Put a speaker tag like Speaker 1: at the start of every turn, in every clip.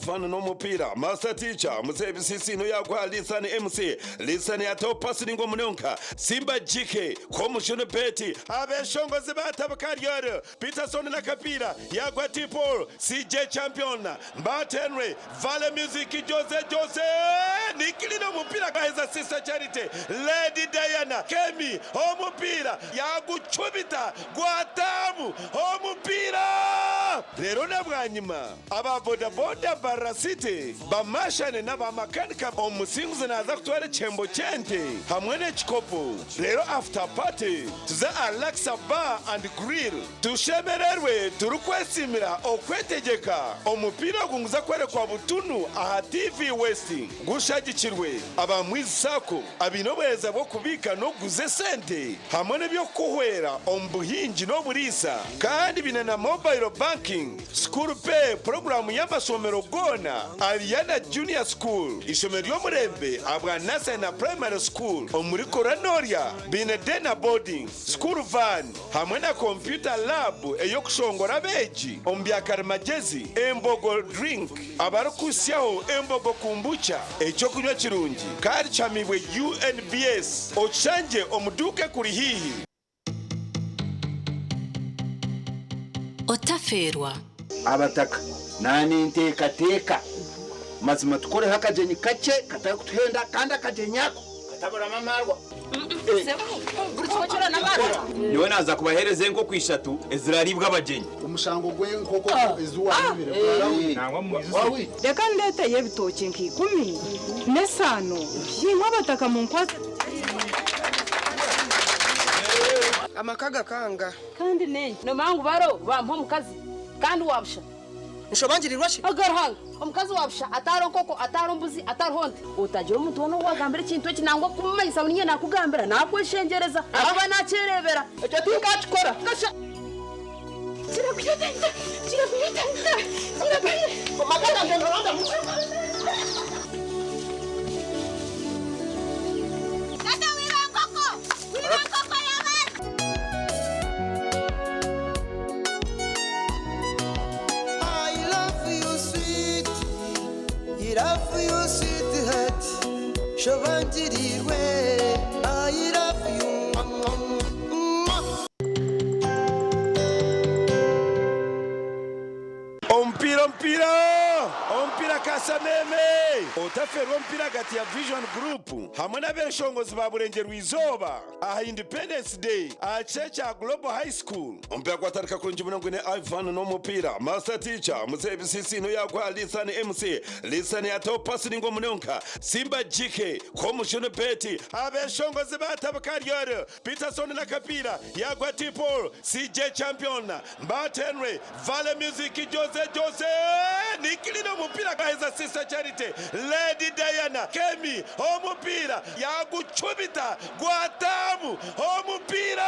Speaker 1: Fun n'omupiira, Master Teacher, Mzee Bisisi Noyagwa, Lisan MC, Lisan ataho pasi ninga omunonka, Simba GK, Komushunu Betty, Abeshongozi batabuka Ariel, Peterson n'akapiira, Yagwa T Paul, CJ Champion, Mbat Henry, Vale Music, Jose Jose, Nikilina omupiira gaheza Sister Charity, Lady Diana, Kemi, omupiira yagucumita gwataamu omupiira! Reero na bwanyima. Aba bodaboda Mbarara City, ba mashane n'aba makanika omusinguzi naaza kutwara ekihembo ky'ente hamwe n'ekikopo reero after party tuze aha Laksa Bar and Grill tushemererwe turikwesiimira okwetegyeka. Omupiira ogu nguza kworekwa butunu aha TV West gushagikirwe aba Mwizi Sacco abaine obuheereza bw'okubiika n'okuguza esente hamwe n'eby'okukuhwera omu buhingi n'oburiisa kandi baine na mobile banking. School Pay puroguraamu y'amashomero goona Ariana Junior School, eishomero ry'omurembe ahabwa Nursery na Primary School omuri Koronorya baine Day na Boarding, School Van hamwe na Computer Lab ey'okushongora abeegi omu bya karimagyezi, Embogo Drink abarikuhitsyaho Embogo Kombucha eky'okunywa kirungi kandi kihamiibwe UNBS okishangye omu duuka ekuri haihi.
Speaker 2: Otafeerwa.
Speaker 3: Abataka, Naninteekateeka mazima tukoreho akagyenyi kakye katarikutuhenda kandi akagyenyi ako kataburamu amaarwa.
Speaker 4: Nyowe naaza kubaheereza enkoko ishatu eziraariibwe abagyenyi.
Speaker 5: Omushango gw'enkoko ezi waayibire gwarahwire.
Speaker 6: Reka ndeeteyo ebitookye nka ikumi n'esaano, imwe abataka munkwatse tugye.
Speaker 7: Amaka gakanga.
Speaker 8: Kandi n'enki? Noomanya ngu baro bampa omukazi kandi wa busha.
Speaker 7: Nshobangirirwa shi?
Speaker 8: Aga Ruhanga, omukazi wa busha atariho nkoko, atariho mbuzi, atariho nte. Otagira omuntu weena ou waagambira ekintu eki nangwa kumumanyisa ngu niinye naakugambira, naakweshengyereza ahakuba naakyereebera.
Speaker 7: Ekyo tinkaakikora.
Speaker 8: Kasha!
Speaker 9: I love you sweet, I love you sweetheart, shobangirirwe, I love you mwah, mwah.
Speaker 1: Omupiira omupiira omupiira Kasameme! Otafeerwa omupiira ahagati ya Vision Group hamwe n'abeshongozi ba Burengyerwa Izooba aha Independence Day aha kishaayi kya Global High School. Omupiira gwatandika kurungi munonga gwine Ivan n'omupiira, Master Teacher, Mzee Bisisi Noyagwa, Lisan MC, Lisan yataho pasi ningwa munonga, Simba GK, Komushunu Betty, abeshongozi batabuka Ariel, Peterson n'akapiira yaagwa T Paul, CJ Champion, Mbat Henry, Vale Music, Jose Jose, Nikilina omupiira gaheza Sister Charity, Lady Diana, Kemi omupiira yaagucumita gwataamu omupiira!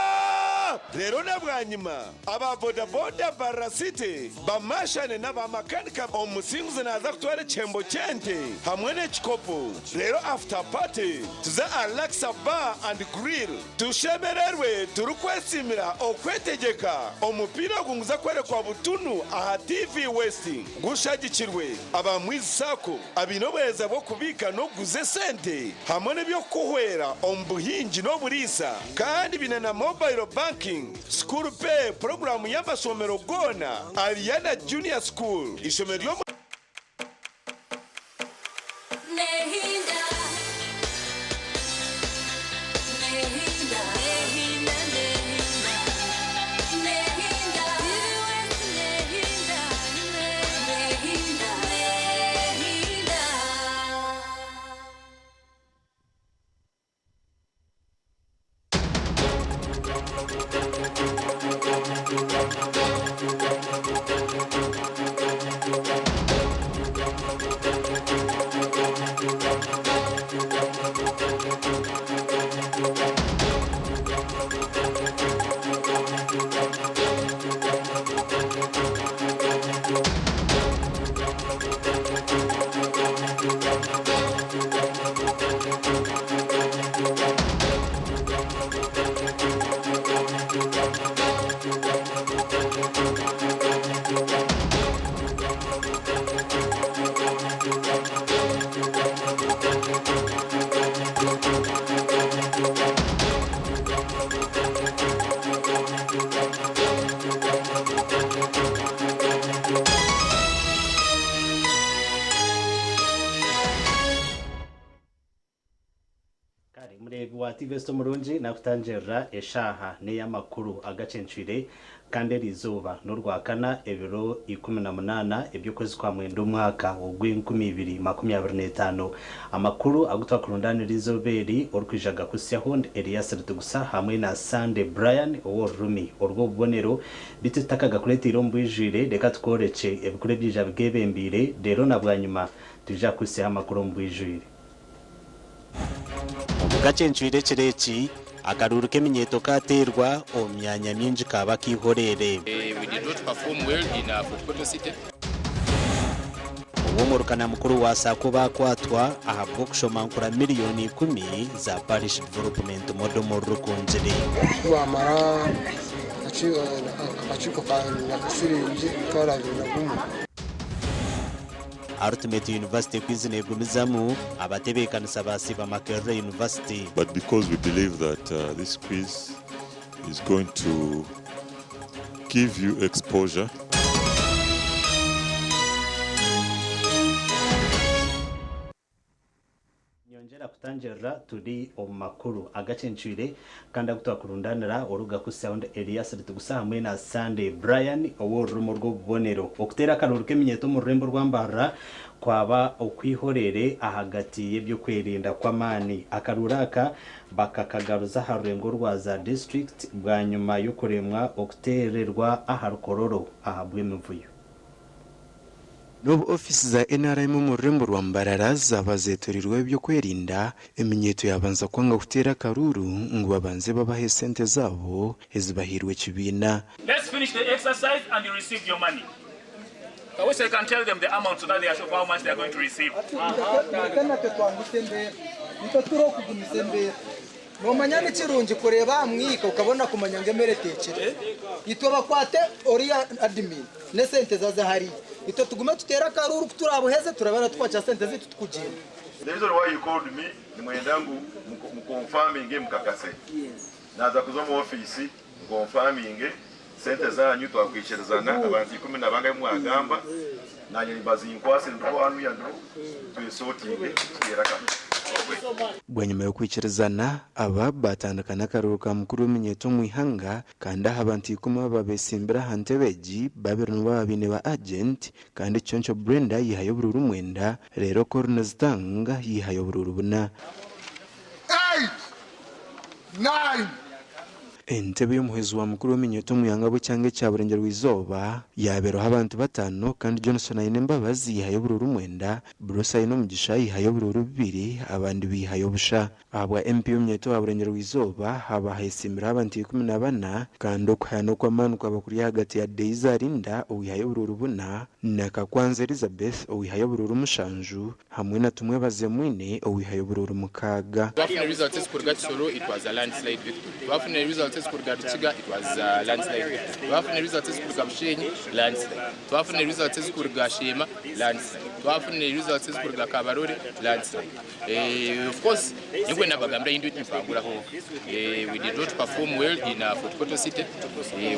Speaker 1: Reero na bwanyima aba bodaboda Mbarara City, ba mashane n'aba makanika omusinguzi naaza kutwara ekihembo ky'ente hamwe n'ekikopo. Reero after party tuze aha Laksa Bar and Grill tushemererwe turikwesiimira okwetegyeka. Omupiira ogu nguza kworekwa butunu aha TV West gushagikirwe aba Mwizi Sacco abaine obuheereza bw'okubiika n'okuguza esente hamwe n'eby'okukuhwera omu buhingi n'oburiisa kandi baine na mobile banking, school pay puroguraamu y'amashomero goona Ariana Junior School ishomero ry'omu.
Speaker 2: Omureebi wa TV Esita omurungi nakutangirira eshaaha n'ey'amakuru agacencwire kandi eri izooba n'orwakana ebiro 18 eby'okwezi kwa mwenda omwaka ogw'enkumi ibiri makumi abiri n'etaano. Amakuru agu twakurundaanira eizooba eri orikwija gakuhitsyaho ndi Elias Rutigusa hamwe na Sunday Brian ow'orurumi orw'obubonero. Beitu tutakagakureeteire omu bwijwire reka tukworekye ebikuru ebyija bigeebembeire reero na bwanyima twija kukuhitsyaho amakuru omu bwijwire. Omu gacencwire ekiro eki, akaruuru k'eminyeeto kaateerwa omu myanya mingi kaaba ak'eihoreere.
Speaker 10: We did not perform well in Fort Portal City.
Speaker 2: Ow'omurukana mukuru wa Sacco baakwatwa ahabw'okushomankura miriyoni ikumi za Parish Development Model omuri Rukungiri.
Speaker 11: Bamara akakiiko ka nyakasiringi 21,000.
Speaker 2: Ultimate University ku neegumizamu, abatebeekanisa baasiiba Makerere University.
Speaker 12: But because we believe that this quiz is going to give you exposure.
Speaker 2: Nyongyera kutangirira turi omu makuru agacencwire kandi agu twakurundanira orugakutsya ndi Elias Rutigusa hamwe na Sunday Brian ow'orurimi orw'obubonero. Okuteera akaruuru k'eminyeeto omu rurembo rwa Mbarara kwaba okwihorere ahagati y'eby'okwerinda kw'amaani. Akaruuru aka bakakagaruza aha rurengo rwa za disiturikiti bwanyima y'okuremwa okuteererwa aha rukororo ahabw'emivuyo.
Speaker 13: N'obu ofiisi za NRM omu rurembo rwa Mbarara zaaba zeetoreirweho eby'okwerinda, eminyeeto yaabanza kwanga kuteera akaruuru ngu babanze babahe esente zaabo ezibahairwe ekibiina.
Speaker 14: Let's finish the exercise and you receive your money. I wish I can tell them the amount so that they are sure of how much they are going to receive.
Speaker 15: Mureke natwe twanguse embeera nitwe turi okugumisa embeera nomanya nikirungi kureeba aha mwika okabona kumanya ngu emere etekire itwe bakwate oriya admin n'esente zaze hariya itwe tugume tuteere akaruuru kuturabuheze turaba tukwakira sente zitu tukugyenda.
Speaker 16: The reason why you called me nimwenda ngu muconfirminge mukakase. Naza kuza omu office nconfirminge sente zanyu twakwikirizana abantu ikumi na bangahe mwagamba nanye nibazinkwase ndiho hanuya ndiho twesortinge tuteere akamwe.
Speaker 13: Bwanyima y'okwikirizana, aba baatandika n'akaruuru ka mukuru w'eminyeeto omu ihanga kandi aha bantu ikumi aba beesimbire aha ntebe egi, babiri nibo baabaire ba agenti kandi Kiconco Brenda yaihayo oburuuru mwenda reero Corners Tang yaihayo oburuuru buna.
Speaker 11: Eight! Nine!
Speaker 13: Entebe y'omuhwezi wa mukuru w'eminyeeto omu ihanga bw'ekyanga ekya Burengyerwa-izooba yaabeeraho abantu bataano kandi Johnson Ainembabazi yaihayo oburuuru mwenda, Bruce Ainomugisha yaihayo oburuuru bubiri abandi baihayo busha. Ahabwa MP w'eminyeeto wa Burengyerwa-izooba haaba hayetsimbiraho abantu 14 kandi okuhayana okw'amaani kwaba kuri ahagati ya Daisy Arinda owaihayo oburuuru buna na Kakwanza Elizabeth owaihayo oburuuru mushanju hamwe na Tumwebaze Mwine owaihayo oburuuru mukaaga.
Speaker 10: Twafuna results ezikuruga Kisoro, it was a landslide victory. Twafuna results ezikuruga Rukiga, it was a landslide victory. Twafuna results ezikuruga Bushenyi, landslide. Twafuna results ezikuruga Sheema, landslide. Twafuna results ezikuruga Kabarole, landslide. Of course, nibwo nabagambira into nimpanguraho. We did not perform well in Fort Portal City.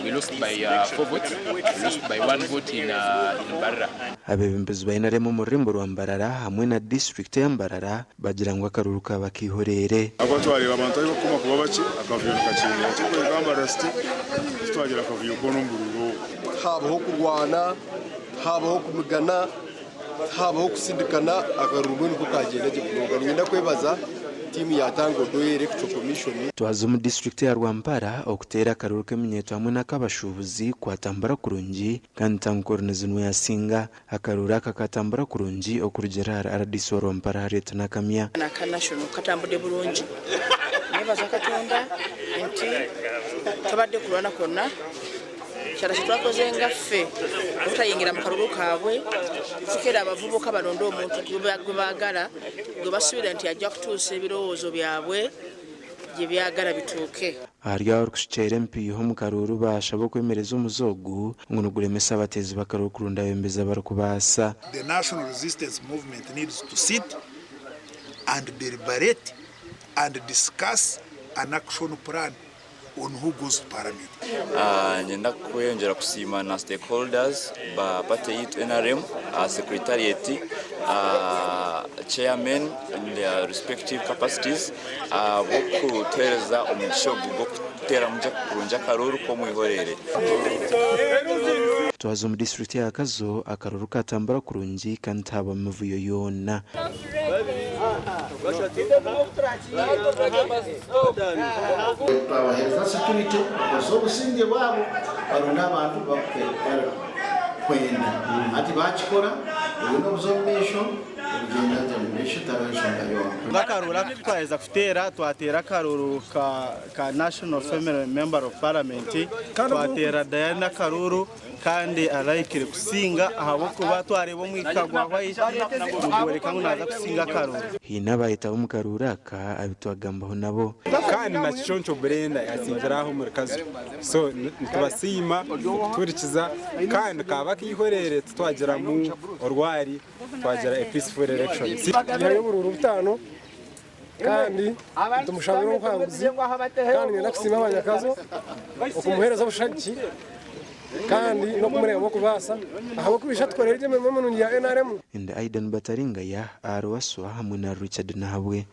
Speaker 10: We lost by 4 votes. We lost by 1 vote in Mbarara.
Speaker 13: Abeebembezi ba NRM omu rurembo rwa Mbarara hamwe na disiturikiti ya Mbarara bagira ngu akaruuru kaaba kaihoreere.
Speaker 17: Ahakuba twareeba abantu ahu barikukoma kuba bakye, akavuyo nikakyendera. Tikuriga Mbarara City, titwagira akavuyo koona omu buruuru obwo.
Speaker 18: Habaho okurwana, habaho okumigana, habaho okusindikana, akaruuru mbwenu ko kagyenda gye munonga. Niinyenda kwebaza tiimu ya Tanga Odoi Electoral Commission.
Speaker 13: Twaza omu disiturikiti ya Rwampara, okuteera akaruuru k'eminyeeto hamwe n'ak'abashuubuzi kwatambura kurungi kandi Tankoronizi niwe yasinga. Akaruuru aka katambura kurungi okurugiirira ahari rdc wa Rwampara Harriet Nakamya.
Speaker 19: Aka national katambudde bulungi. Nebaza Katonda nti tobadde kulwana kwonna. Kyala kyetwakoze nga ffe obutayingira mu kalulu kaabwe, tukeera abavubuka balonde omuntu gwe baagala, gwe basuubira nti ajja kutuusa ebirowoozo byabwe gye byagala bituuke.
Speaker 13: Ahari aho orikushukyeera empiiha omu karuuru baashaba okwemereza omuze ogu ngu niguremesa abateezi b'akaruuru kurunda abeebembezi abarikubaasa.
Speaker 20: The National Resistance Movement needs to sit and deliberate and discuss an action plan on who goes to parliament.
Speaker 21: Nyenda kweyongyera kusiima na stakeholders ba party yitu NRM. Secretariat, Chairmen in their respective capacities ahabw'okutuheereza omugisha ogu gw'okuteeramu kurungi akaruuru k'omwihorere.
Speaker 13: Twaza omu disiturikiti ya Kazo, akaruru katambura kurungi kandi tihaaba mivuyo yoona.
Speaker 5: Twabaheereza security bakozesa obusingye bwabo baronde abantu barikwenda hati bakikora obwo n'obuza omu maisho obugyenda gye omu maisho tihariho enshonga yoona.
Speaker 22: Akaruru aku twaheza kuteera, twateera akaruru ka National Female Member of Parliament, twateera Diana akaruru kandi arahikire kusinga ahabw'okuba twareeba omwika gwa white nigworeka ngu naaza kusinga akaruru.
Speaker 13: Haine abaayetaba omu karuuru aka abu twagambaho nabo.
Speaker 23: Kandi na Kiconco Brenda yasingira aha omuri Kazo. So nitubasiima okutuhurikiza kandi kaaba akaihorere titwagiramu orwari twagira a peaceful election.
Speaker 11: Twihayo oburuuru butaano kandi nitumushabira obuhanguzi kandi niinyenda kusiima abanyakazo okumuheereza obushagiki kandi n'okumureebamu okubaasa ahabw'okuba ishe atukoreire gye emirimo mirungi ya nrm.
Speaker 13: And Aidan Bataringaya, Arwaswa hamwe na Richard Nahabwe.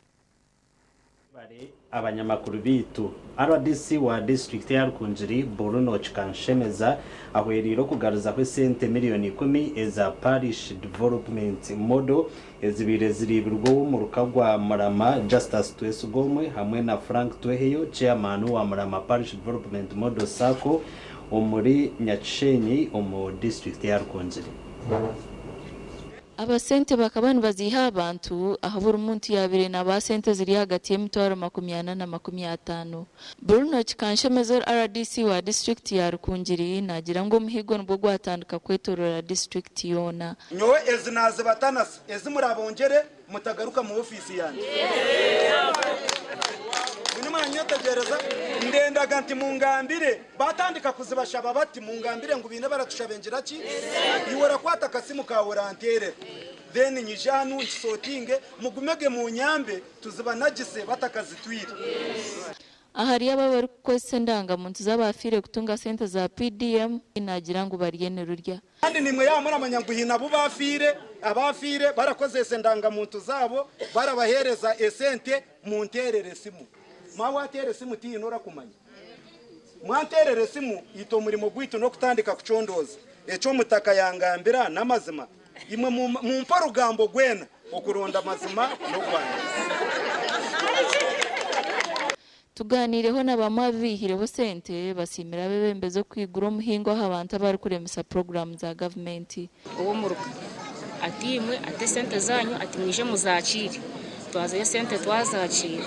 Speaker 2: Abanyamakuru beitu, rdc wa disiturikiti eya Rukungiri, Bruno Kikanshemeza ahwereire okugaruzaho esente miriyoni ikumi eza Parish Development Model ezibaire ziriibirwe ow'omuruka gwa Murama Justus Twesigomwe hamwe na Frank Tweheyo Chairman wa Murama Parish Development Model Sacco omuri Nyakishenyi omu disiturikiti eya Rukungiri.
Speaker 24: Aba sente bakaba nibaziiha aha bantu, ahu buri muntu yaabaire naabaha sente ziri ahagati y'emitwaro 40 na 50. Bruno Kikanshemeza ori rdc wa disiturikiti ya Rukungiri naagira ngu omuhigo nibwo gwatandika kwetoorora disiturikiti yoona.
Speaker 25: Nyowe ezi naazibatanasa, ezi murabongyere mutagaruka mu ofiisi yangye. Mbwenu mwanyetegyereza? Ndendaga nti mungambire. Baatandika kuzibashaba bati, Mungambire ngu baine baratushaba engira ki? Iwe orakwata akasimu kaawe oranteerera. Then nyije hanu nkisotinge, mugumege munyambe tuzibanagise batakazitwire.
Speaker 24: Ahari abo abarikukozesa endanga-muntu z'abaafiire kutunga sente za PDM, naagira ngu bariyo nirurya.
Speaker 25: Kandi naimwe yaaba muramanya ngu haine abu baafiire, abaafiire barakozesa endanga-muntu zaabo barabaheereza esente, munteerere esimu. Mwa waateera esimu tihaine orakumanya. Mwanteerera esimu, itwe omurimo gwaitu n'okutandika kucondooza. Eki omutaka yangambira n'amazima? Imwe mumpe orugambo gwena, okuronda amazima n'ogwangye.
Speaker 24: Tugaaniireho na bamwe abaihireho sente basiimire abeebembezi okwigura omuhingo aha bantu abarikuremesa puroguraamu za gavumenti.
Speaker 26: Ow'omuruka ati, Imwe ati esente zaanyu ati mwije muzaakiire. Twazayo esente twazakiira.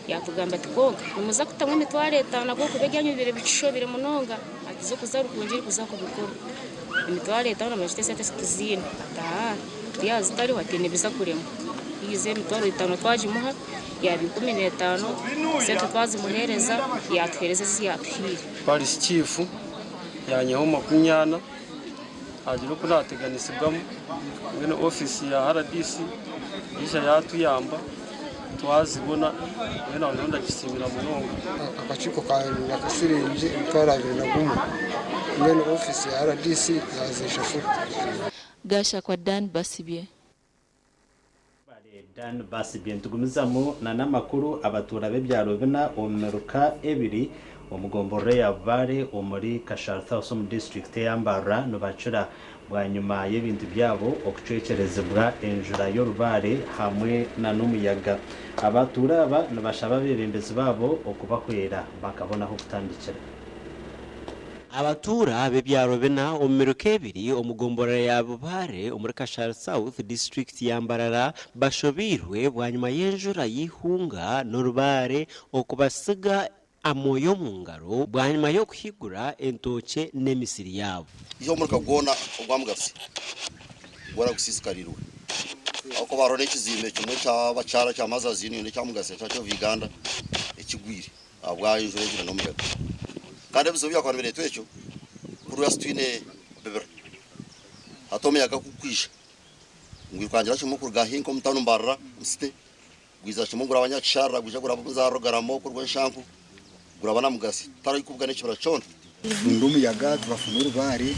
Speaker 26: Yaatugamba ati, Kwonka nimuza kutamu emitwaro etaano ahabw'okuba ebyanyu bibaire bikishobire munonga. Ati z'okuza Rukungiri kuza kubikora. Emitwaro etaano omanya oti esente tituziine. Ati aa, ati yaaba zitariho ati nibiza kuremwa. Yiiza emitwaro etaano twagimuha. Yaaba 15, sente twazimuheereza, yaatuheereza ezi yaatuhaire.
Speaker 27: Parish Chief yanyihaho 40 hagira oku nateganisibwamu mbwenu ofiisi ya rdc yaija yatuyamba twazibona mbwenu aho niho ndagisiimira munonga.
Speaker 11: Akakiiko kanyaka siringi 21,000 mbwenu ofiisi ya rdc yazishashura.
Speaker 24: Gashakwa Dan Basibye.
Speaker 2: Dan Basibye Nitugumizamu na n'amakuru abatuura b'ebyaro bina omu miruka ebiri omu gomborora eya Bubare omuri Kashari South omu disiturikiti eya Mbarara nibacura bwanyima y'ebintu byabo okucwekyerezibwa enjura y'orubaare hamwe na n'omuyaga. Abatuura aba nibashaba abeebembezi baabo okubahwera bakabona ah'okutandikira.
Speaker 28: Abatuura b'ebyaro bina omu miruka ebiri omu gomborora ya Bubare omuri Kashari South, disiturikiti ya Mbarara bashobeirwe bwanyima y'enjura y'eihunga n'orubaare okubasiga amooya omu ngaro bwanyima y'okuhigura entookye n'emisiri yaabo.
Speaker 29: Ihe omuruka gwona ogwa Mugatsi gwona gusiisikarirwe ahabw'okuba hariho n'ekizimbe kimwe ky'abakyara kya Mothers Union ekya Mugatsi ekya Church of Uganda ekigwire. Ahabwa enjura egire n'omuyaga. Kandi ebizibu byakuba nibireetwa ekyo, kuri hati twine bibira. Hati omuyaga ku gukwija, nigwirukangira kimwe kuruga haihi nk'omu tawuni Mbarara omu site, gwizira kimwe guraba Nyakisharara, gwija guraba omu za Rugarama okwo Rwenshanku, guraba na Mugasi, tihariho ahu kubugana ekibira kyona.
Speaker 30: Tufunda omuyaga, tubafuna orubaare,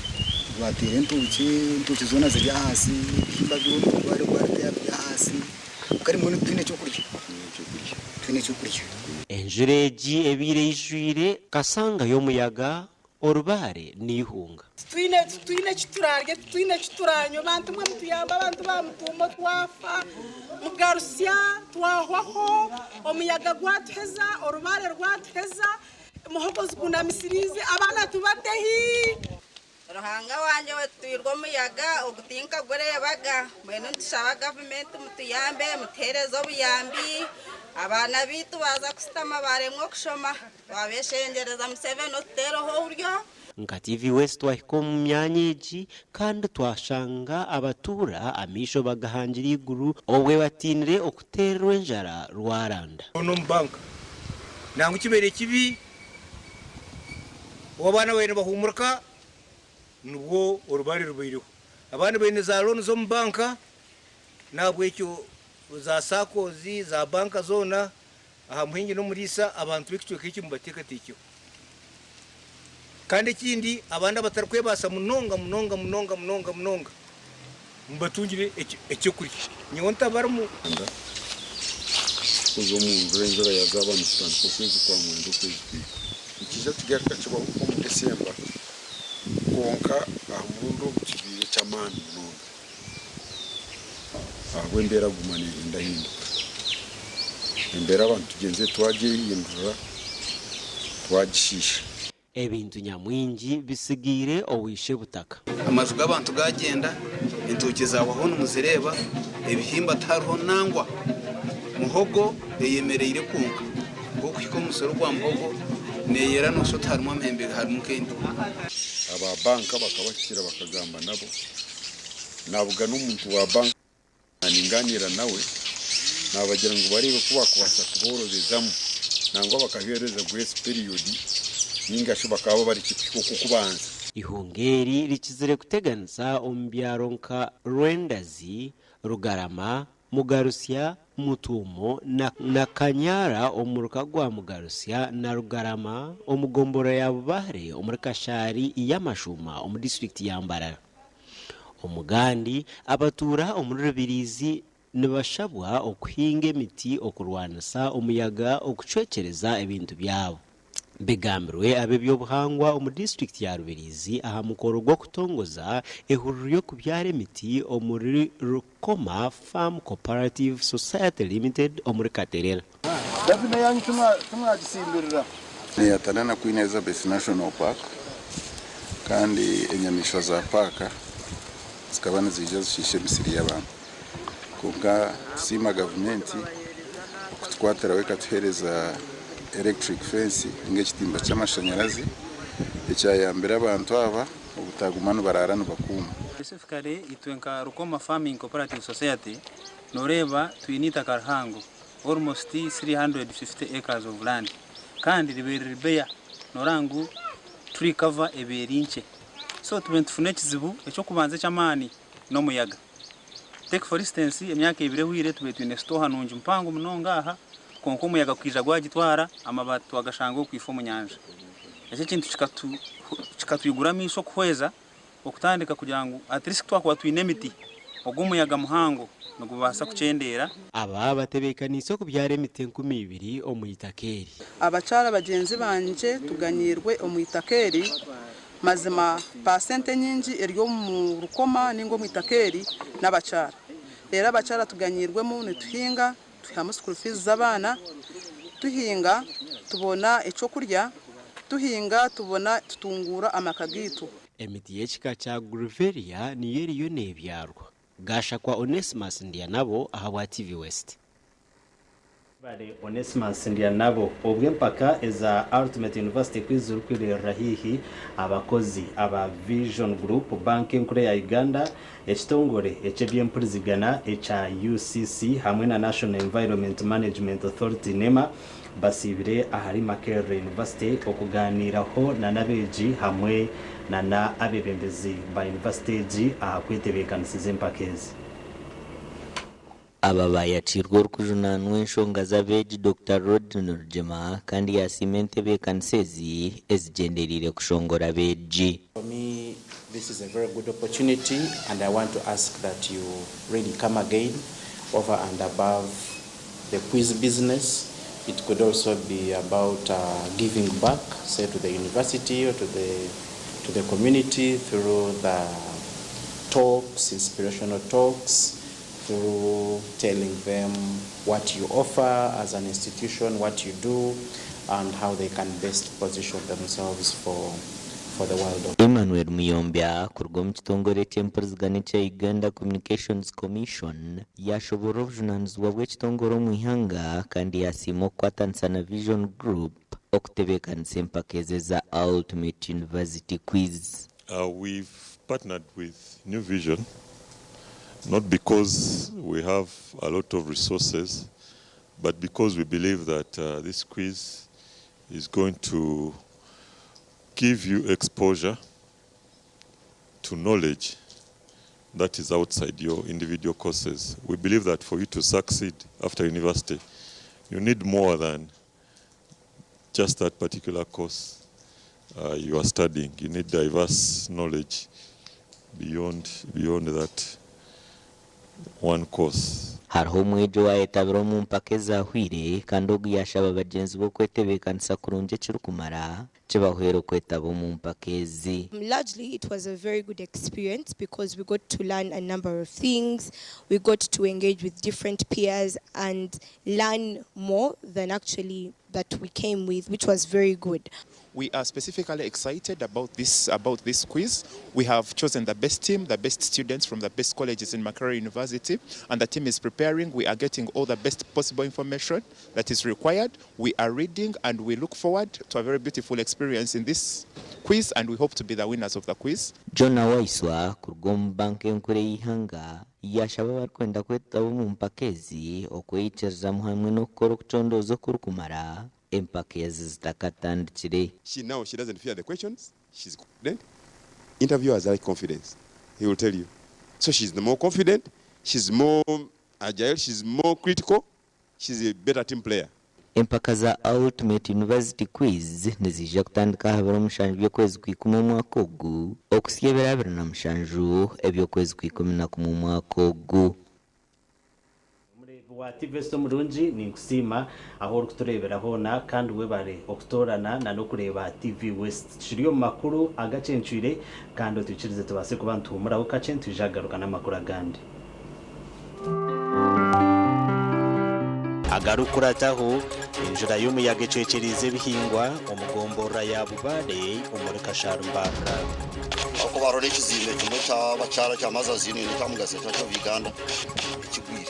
Speaker 1: Gwateera entookye, entookye zoona ziri ahansi, ebihimba byona ogwari gwateera biri ahansi. Kare mbwenu titwine ky'okurya. Titwine ky'okurya.
Speaker 28: Enjura egi ebaire eijwire kasanga y'omuyaga, orubaare n'eihunga.
Speaker 3: Titwine titwine eki turaarye, titwine eki turaanywa. Bantu mwe mutuyambe abantu ba Mutuumo twafa, mugarusya twahwaho, omuyaga gwatuheza, orubaare rwatuheza, muhogo zikunamisiriize, abaana tubatehi?
Speaker 4: Ruhanga wangye wetwirwe omuyaga ogu tinkagureebaga. Mbwenu nitushaba gavumenti mutuyambe mutuheereze obuyambi. Abaana baitu baaza kushutama baaremwa okushoma. Twabeshengyereza Museveni otuteereho oburyo.
Speaker 28: Nka TV West twahika omu myanya egi kandi twashanga abatuura amaisho bagahangire eiguru obwe batiinire okuteererwa enjara rwaranda.
Speaker 6: N'omu banka nangwa kibaire kibi obu abaana babaire nibahumurika nibwo orubare rubaireho. Abandi baine za looni z'omu banka n'ahabw'ekyo za SACCOs, za banka zoona aha muhingi n'omuriisa abantu b'ekicweka eki mubateekateekyeho. Kandi ekindi abandi abatarikwebaasa munonga munonga munonga munonga munonga mubatungire eky'okurya. Nyowe ntabarimu.
Speaker 7: Kuza omu njura, enjura yazaaba nikitandika okwezi kwa mwenda okwezi kwika.
Speaker 8: Nikiija kigaruka kibaho omu December kwonka aha murundi ogu kibaire eky'amaani munonga ahabw'embeera kuguma neehindahinduka. Embeera abantu tugyenzire twagyehindura twagishiisha.
Speaker 28: Ebintu nyamwingi bitsigaire owa Ishebutaka.
Speaker 9: Amaju g'abantu gaagyenda, entookye zaahwaho nimuzireeba, ebihimba tihariho nangwa. Muhogo eyemereire kwonka okuhika omusiri gwa muhogo neeyera nooshusha oti harimu amahembe harimu nk'ente.
Speaker 7: Aba banka bakabahikira bakagamba nabo, nabugana omuntu wa banka ningaaniira nawe nabagira ngu bareebe ku bakubaasa kuboorobezamu nangwa bakaheereza grace period ninga shi bakaba barekye kuhika okw'okubanza.
Speaker 28: Eihunga eri rikizire kuteganisa omu byaro nka Rwendazi, Rugarama, Mugarusya, Mutuumo na Kanyara omu muruka gwa Mugarusya na Rugarama omu gomborora ya Bubare omuri Kashari y'Amashuuma omu disiturikiti ya Mbarara. Omugandi, abatuura omuri Rubirizi nibashabwa okuhinga emiti okurwanisa omuyaga okucwekyereza ebintu byabo. Bigambirwe ab'eby'obuhangwa omu disiturikiti ya Rubirizi aha mukoro gw'okutongoza ehururu y'okubyara emiti omuri Rukoma Farm Cooperative Society Limited omuri Katerera.
Speaker 12: Davina eyanyu timwagisimbirira.
Speaker 8: Neyatana na Queen Elizabeth National Park kandi enyamaishwa za paaka zikaba niziija zishiisha emisiri y'abantu. Kwonka tusiima gavumenti okutukwatiraho ekatuheereza electric fence ninga ekitimba ky'amashanyarazi ekyayambire abantu aba obutaguma nibaraara nibakuuma.
Speaker 14: Specifically itwe nka Rukoma Farming Cooperative Society noreeba twine eitaka rihango almost 350 acres of land kandi ribaire riri bare noreeba ngu tree cover eba eri nkye so tubaire nitufuna ekizibu eky'okubanza eky'amaani n'omuyaga. Take for instance emyaka ebiri ehweire tubaire twine store nungi mpango munonga aha kwonka omuyaga kwija gwagitwara amabaati twagashanga okwifa omu nyanja. Eki ekintu kikatwigura amaisho okuhweza okutandika kugira ngu at least kutwakuba twine emiti ogu omuyaga muhango nigubaasa kukyendeera.
Speaker 28: Aba batebeekaniise okubyara emiti 2000 omu itaka eri.
Speaker 30: Abakyara bagyenzi bangye tuganyiirwe omu itaka eri, mazima paasenti enyingi eri omu rukoma ninga omu itaka eri n'abakyara. Reero abakyara tuganyiirwemu nituhinga, twihamu school fees z'abaana, tuhinga tubona ekyokurya, tuhinga tubona tutunguura amaka gaitu.
Speaker 28: Emiti y'ekika kya Grevillea niyo eriyo neebyarwa. Gashakwa Onesmus Ndyanabo ahabwa TV West.
Speaker 2: Mwebare Onesmus Ndyanabo. Obwo empaka eza Ultimate University ku zirikwiririra haihi, abakozi aba Vision Group, Banka Enkuru eya Uganda, ekitongore eky'eby'empurizigana ekya UCC hamwe na National Environment Management Authority, NEMA, basiibire ahari Makerere University okugaaniiraho na n'abeegi hamwe na na abeebembezi ba yunivasite egi aha kwetebeekanisiza empaka ezi.
Speaker 31: Aba bayakiirwe orikujunaanwa enshonga z'abeegi Dokita Rodney Rugyema kandi yasiima entebeekanisa ezi ezigyendereire kushongora abeegi.
Speaker 32: For me,
Speaker 5: This is a very good opportunity and I want to ask that you really come again over and above the quiz business. It could also be about giving back, say to the university or to the, to the community through the talks, inspirational talks, through telling them what you offer as an institution, what you do, and how they can best position themselves for, for the world of
Speaker 31: Emmanuel Muyombya kuruga omu kitongore ky'empuriziganya ekya Uganda Communications Commission yashoborora obujunanizibwa bw'ekitongore omu ihanga kandi yasiima okukwatanisa na Vision Group okutebeekanisa empaka ezi eza Ultimate University Quiz.
Speaker 10: We've partnered with New Vision not because we have a lot of resources, but because we believe that this quiz is going to give you exposure to knowledge that is outside your individual courses. We believe that for you to succeed after university, you need more than just that particular course you are studying. You need diverse knowledge beyond that one course.
Speaker 31: Hariho omwegi owayetabire omu mpaka ezahwire kandi ogu yashaba bagyenzi be okwetebeekanisa kurungi ekirikumara kibahwera okwetaba omu mpaka ezi.
Speaker 15: Largely, it was a very good experience because we got to learn a number of things. We got to engage with different peers and learn more than actually that we came with, which was very good.
Speaker 16: We are specifically excited about this quiz. We have chosen the best team, the best students from the best colleges in Makerere University, and the team is preparing. We are getting all the best possible information that is required. We are reading and we look forward to a very beautiful experience in this quiz, and we hope to be the winners of the quiz.
Speaker 31: John Waiswa kuruga omu banka enkuru ey'ihanga yashaba abarikwenda kwetaba omu mpaka ezi okweyikirizamu hamwe n'okukora okucondooza okurikumara empaka ezi zitakatandikire.
Speaker 17: She now she doesn't fear the questions. She's confident. Interviewers like confidence. He will tell you. So she's the more confident. She's more agile. She's more critical. She's a better team player.
Speaker 31: Empaka za Ultimate University Quiz niziija kutandika aha biro 7 by'okwezi kwa 10 omwaka ogu okuhitsya ebiro 27 eby'okwezi kwa 11 omwaka ogu.
Speaker 2: Wa TV West omurungi, ninkusiima aho orikutureebera hoona kandi webare okutoorana na n'okureeba TV West. Kiri omu makuru agacencwire kandi otwikirize tubaase kuba nituhumuraho kakye, nitwija kugaruka n'amakuru agandi agarikurataho. Enjura y'omuyaga ecwekyereize ebihingwa omu gomborora ya Bubare omuri Kasharumbanda.
Speaker 29: Aho hariho n'ekizimbe kimwe ky'abakyara kya Mothers Union ekya Mugase Church of Uganda ekigwire.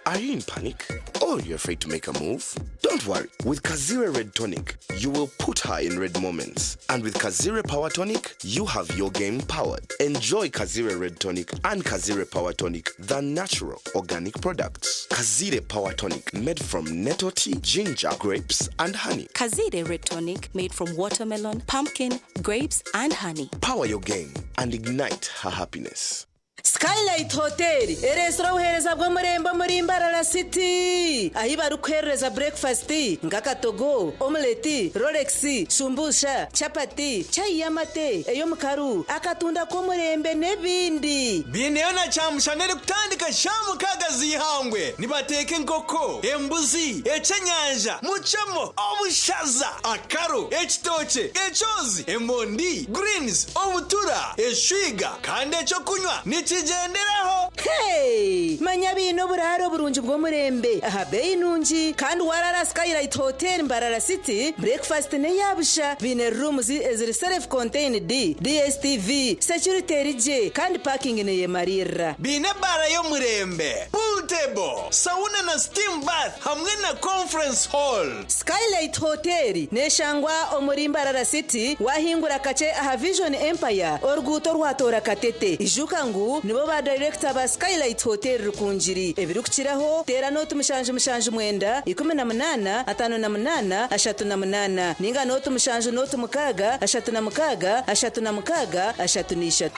Speaker 18: Are you in panic? Or you're afraid to make a move? Don't worry. With Kazire Red Tonic, you will put her in red moments. And with Kazire Power Tonic, you have your game powered. Enjoy Kazire Red Tonic and Kazire Power Tonic, the natural organic products. Kazire Power Tonic, made from nettle tea, ginger, grapes, and honey.
Speaker 19: Kazire Red Tonic, made from watermelon, pumpkin, grapes, and honey.
Speaker 18: Power your game and ignite her happiness.
Speaker 20: Skylight Hotel ereesire obuheereza bw'omurembe omuri Mbarara City, ahi barikuherereza breakfast nk'akatogo, omelette, rolex, shumbusha, chapati, chai y'amate, ey'omukaru, akatunda k'omurembe n'ebindi.
Speaker 21: Biineyo na kyamushana erikutandika sha 6 z'ihangwe. Nibateeka enkoko, embuzi, ekyenyanja, mucemo, obushaza, akaro, ekitookye, ekyozi, emondi, greens, obutura, eshwiga, kandi ekyokunywa nikigyenderaho.
Speaker 20: Hey! Manya biine oburaro oburungi bw'omurembe aha beeyi nungi, kandi warara Skylight Hotel Mbarara City, breakfast neyabusha. Biine rooms eziri self contained, DStv, security erigye, kandi parking neyemarira.
Speaker 21: Biine ebara y'omurembe, pool. Table, sauna na steam bath hamwe na conference hall.
Speaker 20: Skylight Hotel neshangwa omuri Mbarara City wahingura kakye aha Vision Empire oruguuto rwatoora Katete. Ijuka ngu nibo ba dayirekita ba Skylight Hotel Rukungiri. Ebirikukiraho teera nooti 779 18 58 38 ninga nooti 7 nooti 6 36 36 33.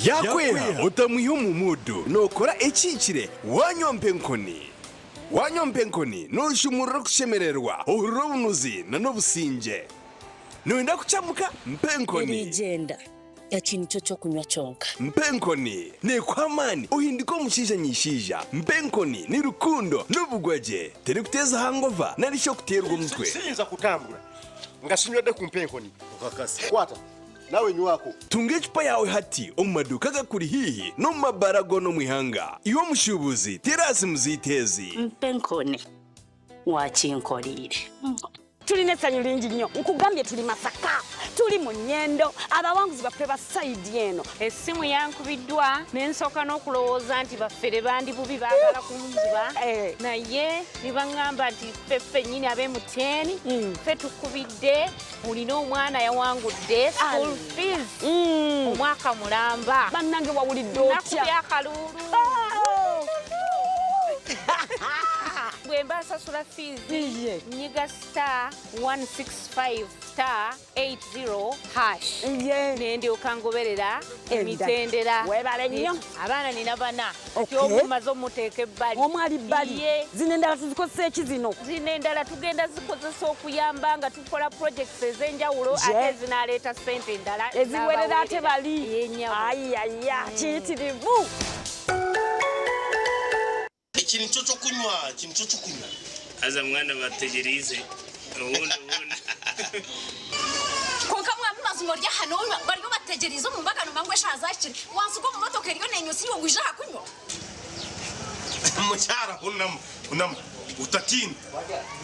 Speaker 21: Yaakweha otamwiha omu muudu nookora ekihikire waanywa mpa enkoni. Waanywa mpa enkoni nooshumurura okushemererwa, ohurira obunuzi n'obusingye. Nooyenda kukyamuka? Mpa enkoni.
Speaker 1: Erigyenda, eki nikyo ky'okunywa kyonka.
Speaker 21: Mpa enkoni neekuha amaani ohinduke omushaija nyishaija. Mpa enkoni ni rukundo n'obugwagye. Terikuteeza hangova nari shi okuteerwa omutwe.
Speaker 3: Siyinza kutambura nga sinywedde ku mpa enkoni. Kwata nawe nywako.
Speaker 21: Tunga ecupa yaawe hati omu maduuka agakuri haihi n'omu mabaara goona omu ihanga. Iwe omushuubuzi, teera aha simu zaitu ezi.
Speaker 1: Mpa enkoni wakinkoreire.
Speaker 4: Tulina essanyu lingi nnyo nkugambye tuli Masaka tuli mu Nyendo abawanguzi baffe ba sayidi eno.
Speaker 11: Essimu yankubiddwa ne nsooka n'okulowooza nti baffere bandi bubi baagala kunziba naye ne baŋŋamba nti ffe ffennyini ab'e MTN ffe tukubidde olina omwana yawangudde school fees omwaka mulamba.
Speaker 4: Bannange wawulidde otya?
Speaker 11: Nakubye akaluulu. Bwe mba nsasula fees nyiga star 165 star 80 hash ne ndyoka ngoberera emitendera.
Speaker 4: Weebale nnyo.
Speaker 11: Abaana nina bana.
Speaker 4: Okay.
Speaker 11: Omu mmaze omuteeka ebbali.
Speaker 4: Omu ali bbali.
Speaker 11: Ye.
Speaker 4: Zino endala tuzikozesa eki zino?
Speaker 11: Zino endala tugenda zikozesa okuyamba nga tukola projects ez'enjawulo
Speaker 4: Je.
Speaker 11: ate ezinaaleeta ssente endala.
Speaker 4: Eziwerera ate bali.
Speaker 11: Ye nnyabo.
Speaker 4: Ayaya, kiyitirivu.
Speaker 13: Eki nikyo kyokunywa, eki nikyo kyokunywa.
Speaker 22: Haza mwana bategerize ubundi ubundi.
Speaker 23: Konka mwami mazima orya hano bariho bategerize omu mbaga nomba ngu eshaaha zahikire wansiga omu motoka eriyo nenyusa iwe ngu ija aha kunywa.
Speaker 13: Mukyara hunama hunama utatina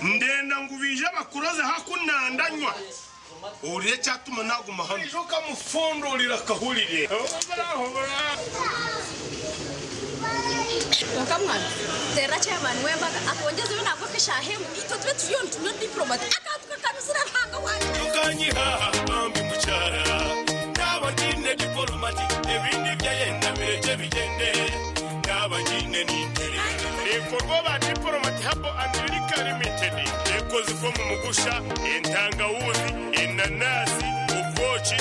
Speaker 13: ndenda ngu bije bakuroze hakunandanywa ohurire ekyatuma naguma hano ejo kamufundurira akahurire.
Speaker 23: Konka mwana terera chairman w'embaga atwongyeze ebinagwa nk'eshaaha emwe itwe tube turiyo nitunywa diplomat akantu kakanuzire Ruhanga wangye.
Speaker 22: Tukanyiha bambi mukyara naba ndine diplomati ebindi byayenda bireke bigende naba ndine nintere. Ebikorwa ba Diplomat Herbal and Liquor Limited ekozibwa mu mugusha, entangawuzi, enanasi, obwoki,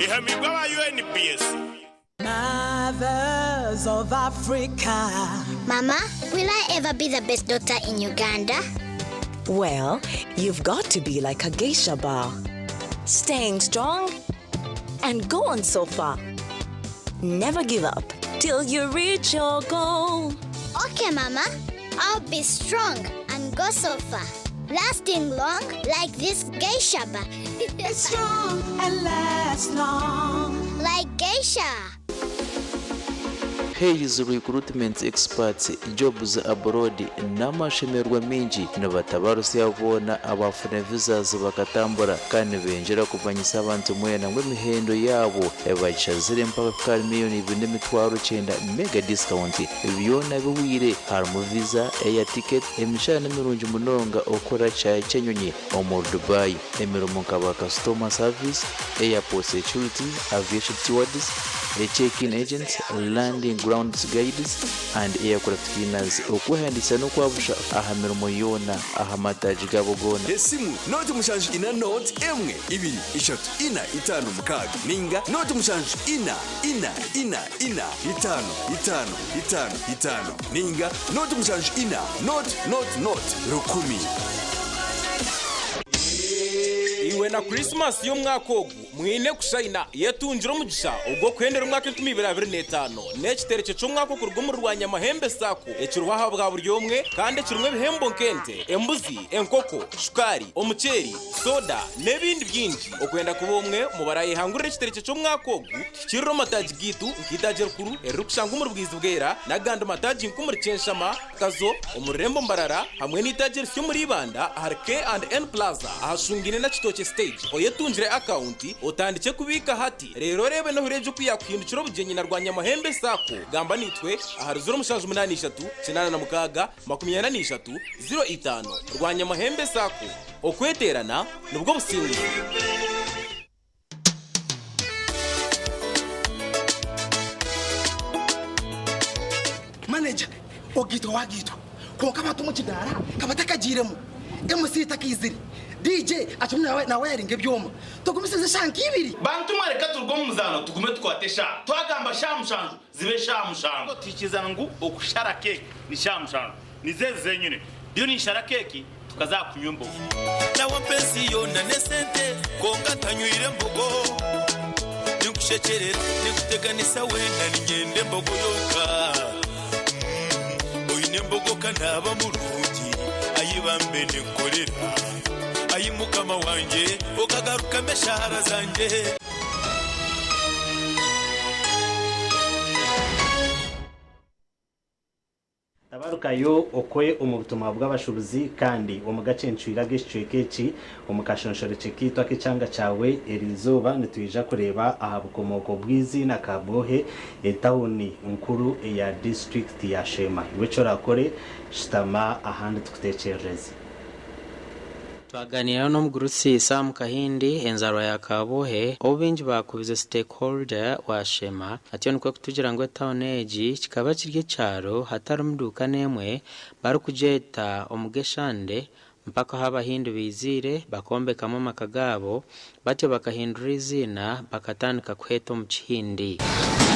Speaker 22: ehamibwa aba UNBS.
Speaker 24: Mothers of Africa.
Speaker 25: Mama, will I ever be the best daughter in Uganda?
Speaker 19: Well, you've got to be like a geisha bar, staying strong and go on so far. Never give up till you reach your goal.
Speaker 25: Okay, Mama. I'll be strong and go so far. Lasting long like this geisha bar.
Speaker 24: Strong and last long.
Speaker 25: Like geisha.
Speaker 26: Hayes Recruitment Experts Jobs Abroad n'amashemererwa mingi nibatabarusya boona abafuna visas bakatambura kandi nibinjira kumanyisa abantu mwena ngu emihendo yaabo bagishazire mpaka kukara 2,900,000 mega discount. Byona bihwire harimu visa, air ticket, emishahara n'emirungi munonga okukora kishaayi ky'enyonyi omu Dubai, emirimo nka ba customer service, airport security, aviation stewards, check-in agents, landing grounds guides and aircraft cleaners. Okwehandiikisa n'okwabusha aha mirimo yoona aha mataagi gaabo goona.
Speaker 21: Esimu noti 7 4 noti 1 2 3 4 5 6 ninga noti 7 4 4 4 4 5 5 5 5 ninga noti 7 4 noti noti noti 1000.
Speaker 27: Iwe na Krisimasi y'omwaka ogu mwine kushayina yetungire omugisha ogw'okuhendera omwaka 2025 n'ekitereke ky'omwaka okuruga omuri Rwanyamahembe SACCO ekiriho aha bwa buri omwe kandi ekirimu ebihembo nk'ente, embuzi, enkoko, shukaari, omuceeri, soda n'ebindi bingi. Okwenda kuba omwe mu barayehangurira ekitereke ky'omwaka ogu tuhikirire omu mataagi gaitu nk'eitaagi erikuru eririkushangwa omuri Bwizi Bwera n'agandi mataagi nk'omuri Kyenshama, Kazo, omu rurembo Mbarara hamwe n'eitaagi erisya omuri Ibanda ahari K and N Plaza ahashungaine na Kitookye Stage. Oyetungire akawunti Otandikye kubiika hati, reero oreebe n'ohurira egyo ku yaakuhindukira obugyenyi na Rwanyamahembe Sacco. Gamba naitwe ahari 073 86 43 05. Rwanyamahembe Sacco, okweteerana nibwo businguzi.
Speaker 5: Manager, ogaitwa wagaitwa kwonka abantu omu kidaara ka batakagiiremu, MC takaizire, DJ akirimu nawayaringa ebyoma. Tugumisirize eshaaha nka ibiri.
Speaker 6: Bantu mwe reka turuge omu muzaano tugume tukwate eshaaha. Twagamba shaaha mushanju zibe shaaha mushanju. Tuhikirizana ngu okushara keeki ni shaaha mushanju. Nizo ezi zenyine. Ndiyo ninshara keeki tukaza aha kunywa embogo.
Speaker 7: Nawe ampa ensi yoona n'esente kwonka ntanywire mbogo. Ninkushekyerera, ninkuteganisa weena niinyenda embogo yonka. Oine embogo ka naaba murungi, ai bambe ninkukorera. Ai Mukama wangye, okagarukamu eshaara zangye.
Speaker 2: Tabarukayo okwe omu butumwa bw'abashubuzi kandi omu gacencwire ag'ekicweka eki omu kashonshorekye kaitu ak'ekyanga kyawe eriizooba nitwija kureeba aha bukomooko bw'eiziina Kabwohe etawuni nkuru eya disiturikiti ya Sheema. Iwe eki orakore shutama ahandi tukutekyerereze.
Speaker 8: Twaganiiraho n'omugurusi Sam Kahindi enzarwa ya Kabwohe ou baingi baakubize Stakeholder wa Sheema atyo nikwo kutugira ngu etawuni egi kikaba kiri ekyaro hatarimu duuka n'emwe barikugyeta Omugeshande mpaka ahu Abahindi baiziire bakombekamu amaka gaabo batyo bakahindura eiziina bakatandika kuheeta omu Kihindi.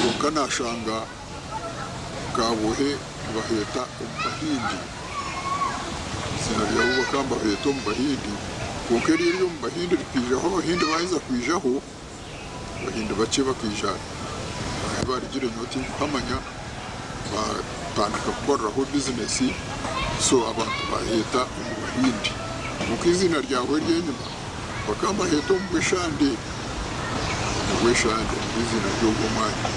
Speaker 9: Kwonka naashanga Kabwohe nibaheeta omu Bahindi. Eiziina ryabo bakaba nibaheeta omu Bahindi. Kwonka eryo ery'omu Bahindi rikaijaho Abahindi baaheza kwijaho, Abahindi bakye bakaija ahu baarugire nyowe tinkuhamanya, baatandika kukoreraho bizinesi so abantu baaheeta omu Bahindi. Kwonka eiziina ryabo ery'enyima bakaba nibaheeta omu Bweshande. Omu Bweshande niryo eiziina ry'ogwo omwanya.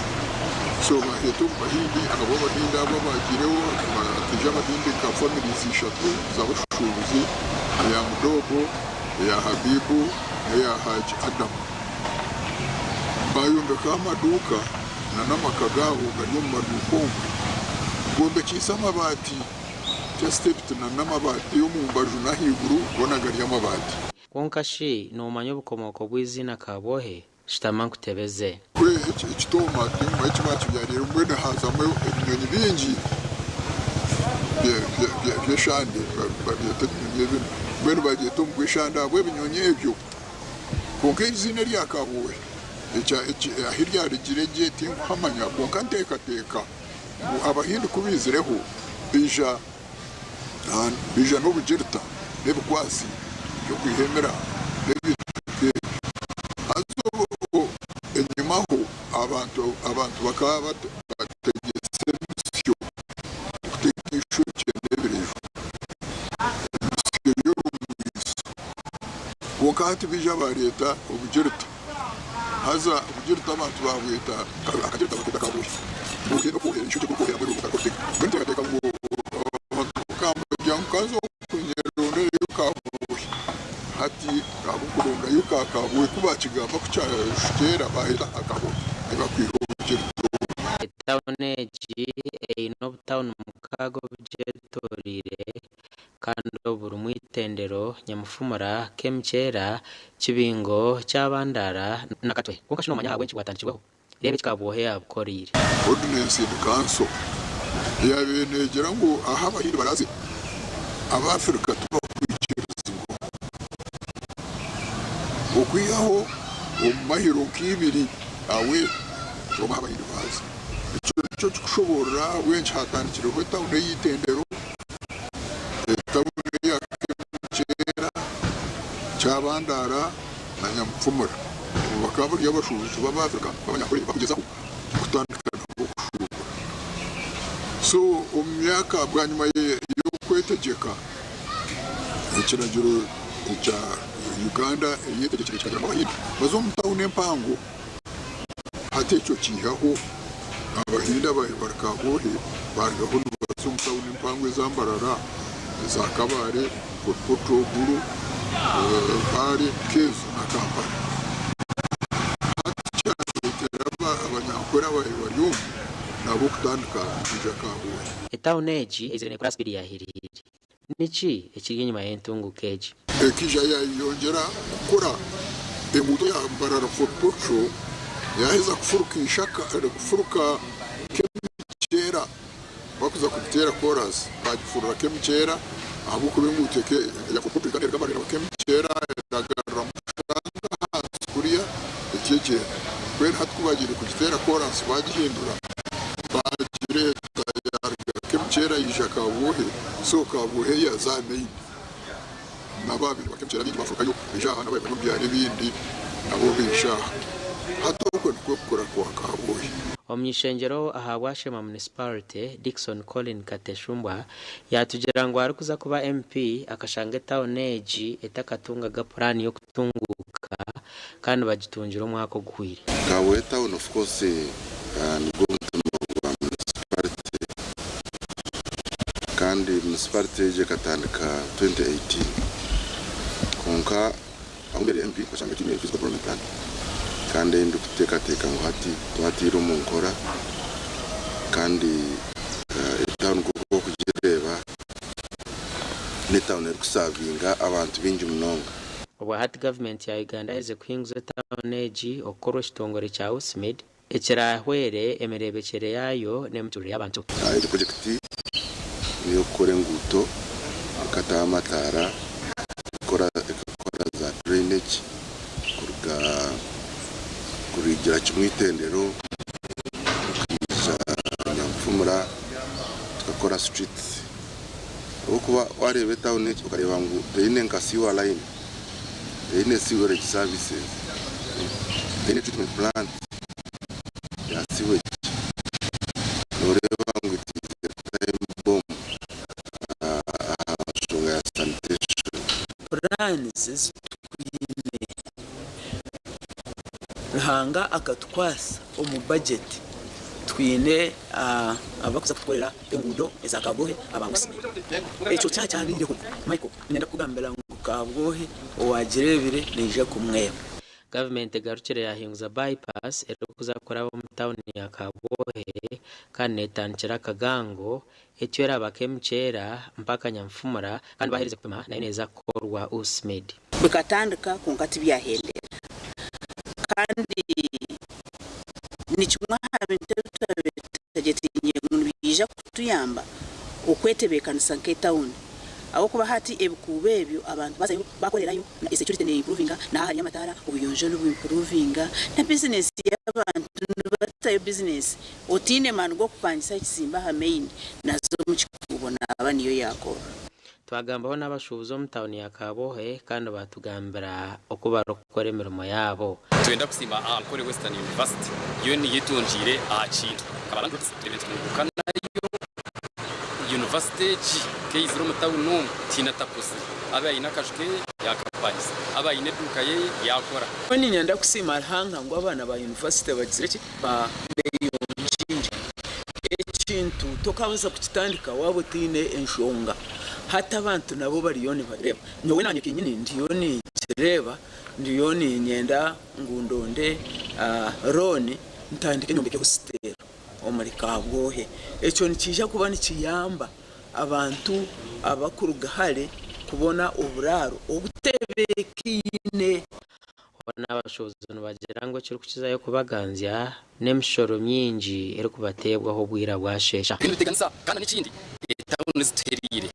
Speaker 9: So baaheeta omu Bahindi, ahabwa Abahindi abo abaagiireho hakaija Abahindi nka families ishatu z'abashuubuzi, eya Mudogo, eya Habibu n'eya Haji Adam. Baayombekaho amaduuka na n'amaka gaabo gari omu maduuka omwe. Gombekyeise amabaati just ebiti na n'amabaati omu mbaju n'ahaiguru goona gari amabaati.
Speaker 8: Kwonka shi noomanya obukomooko bw'eiziina Kabwohe? Shutama nkutebeze.
Speaker 9: Kwe ekitooma tinkimanya eki baakibyariire mbwenu haazamu ebinyonyi bingi by'eshande babyeta ebinyonyi ebinu mbwenu bagyeta omu bw'eshande ahabw'ebinyonyi ebyo. Kwonka eiziina erya Kabwohe ahu ryarugire gye tinkuhamanya kwonka nteekateeka ngu Abahindi ku baizireho baija baija n'obugirita n'ebikwatsi by'okwiha emira n'ebintu nk'ebyo. Haza obwo enyimaho abantu abantu bakaba bategyesa emisyo kutega eishokye n'ebireju, emisyo y'orumwiso. Kwonka hati baija baareeta obugirita. Haza obugirita abantu baabweta akagirita bakeeta kabuhi. Buhi n'okuhera eishokye kurikuhera mbwenu otarikutega. Mbwenu nteekateeka ngu abantu bakambagira ngu kanze okunyeronderayo kabuhi. Hati ahabw'okurondayo ka kabuhi ku baakigamba ku kyashukyera baaheta akabuhi ahi bakwiha obugirita obu.
Speaker 8: Etawuni egi eine obutawuni mukaaga obugyetoreire kandi obu burimu Itendero, Nyamufumura, Kemikyera, Kibingo, Kyabandara na Katwe. Kwonka shi noomanya ahabw'enki bwatandikirweho? Reeba eki Kabwohe yaabukoreire.
Speaker 9: Ordinance in Council yaabaire neegira ngu ahu Abahindi baraaze, Abaafirika tibakwikirizibwa okwihaho omu mahiro nk'eibiri awe obu Abahindi baaza. Ekyo nikyo kikushoboorora ahabw'enki haatandikireho etawuni ey'eitendero, etawuni eya Kemikyera, Kyabandara na Nyamufumura. Obu bakaba bari abashuubuzi b'Abaafrika b'Abanyankore bakugyezaho kutandika nabo kushuubura. So omu myaka bwanyima y'okwetegyeka, ekiragiro ekya Uganda eyetegyekire kikagira ngu Abahindi baze omu tawuni empango. Hati ekyo kiihaho Abahindi abaabaire bari Kabwohe baarugaho nibaza omu tawuni empango eza Mbarara, eza Kabale, Fort Portal, Gulu, Mbale, nk'ezo na Kampala. N'ab'okutandika kwija Kabwohe.
Speaker 8: Etawuni egi eizire neekura sipiidi ya hirihiiri. Niki ekiri enyima y'entunguuka egi?
Speaker 9: Ekaija yayeyongyera kukura enguuto ya Mbarara Fort Portal yaheza kufuruka Ishaka kufuruka Kemikyera bakuza kugiteera koorasi bagifurura Kemikyera ahabw'okuba enguuto eya Fort Portal ekaba neruga Mbarara Kemikyera eragarura Mushanga ahansi kuriya ekyegyenda. Mbwenu hati kubagiire kugiteera koorasi bagihindura bagireeta yaruga Kemikyera yaija Kabwohe so Kabwohe yaza aha main. N'ababaire bakemkyera baingi bafurukayo baija aha, n'ababaire bari omu byaro ebindi nabo baija aha. Hati okwo nikwo kukura kwa Kabwohe.
Speaker 8: Omuny'ishengyero ahabwa Sheema Municipality, Dickson Colin Kateshumbwa yatugira ngu arikuza kuba MP akashanga etawuni egi etakatungaga puraani y'okutunguuka kandi bagitungire omwaka oguhwire.
Speaker 10: Kabwohe town of course nigwo mutima gwa municipality kandi municipality egi ekatandika 2018 kwonka ahu mbaire MP nkashanga tihaine physical development plan kandi ei ndikuteekateeka ngu hati twataire omu nkora kandi etauni nk'oku orikugireeba n'etauni erikusavinga abantu baingi munonga.
Speaker 8: Obwahati gavumenti ya Uganda yaherize kuhinguza etawuni egi okukorwa ekitongore kya USMID ekirahwere emireebekyere yaayo n'emiturire y'abantu.
Speaker 10: Egi purojekiti n'ey'okukora enguuto, ekataho amataara, ekakora za drainage kuruga kurugira kimwe eitendero kuhika Nyanfumura tukakora streets. Ahabw'okuba wareeba etawuni egi okareeba ngu teine nka sewer line, teine sewerage services, teine treatment plant ya sewage, noreeba ngu it is a time bomb aha nshonga ya sanitation.
Speaker 12: Plans ezi twine Ruhanga akatukwasa omu budget twine abakuza kutukorera enguudo eza Kabwohe aba Musime. Ekyo kyakyabaireho Michael niinyenda kukugambira ngu Kabwohe owagireebire naija kumweba.
Speaker 8: Gavumenti egarukire yahinguza bypass erikuza kuraba omu tauni ya Kabwohe kandi netandikira Kagango etyo eraba Kemikyera mpaka Nyanfumura kandi baherize kupima nayo neza kukorwa USMID.
Speaker 14: Bikatandika kwonka tibyahendera. Kandi ni kimwe aha bintu ebi twabaire tutagyetingyire ngu nibiija kutuyamba okwetebeekanisa nk'etawuni ahabw'okuba hati ebikuubo ebyo abantu bazayo bakorerayo na security ne improvinga na hariyo amataara obuyonjo nibu improvinga na bizinesi y'abantu nibatayo bizinesi otaine maani g'okupangisa ekizimbe aha main naza omu kikuubo naaba niyo yaakorera.
Speaker 8: Twagambaho n'abashuubuzi omu tauni ya Kabwohe kandi baatugambira oku barikukora emirimo yaabo.
Speaker 15: Twenda kusiima Ankole Western University yo niyo etungiire aha kintu. Nkaba landlords tureebire nitutunguuka nayo. University egi keizire omu town omu tihaine atakozire. Abe aine akaju keye yakapangisa, abe aine eduuka yeye yakora.
Speaker 12: Nyowe niinyenda kusiima Ruhanga ngu abaana ba yunivasite bagizire ki? Beeyongiire. Ekintu tokabaasa kukitandika waaba otaine enshonga. Hati abantu nabo bariyo nibareeba. Nyowe naanye kenyini ndiyo ninkireeba, ndiyo niinyenda ngu ndonde looni ntandike nyombeke hositeero omuri Kabwohe. Ekyo nikiija kuba nikiyamba abantu abarikuruga hare kubona oburaaro obutebeekaine.
Speaker 8: Hoona abashuubuzi nibagira ngu ekirikukizayo kubaganzya n'emishoro mingi erikubateebwaho obwira bwasheesha.
Speaker 15: Ebintu biteganisa kandi n'ekindi etawuni ezituhereire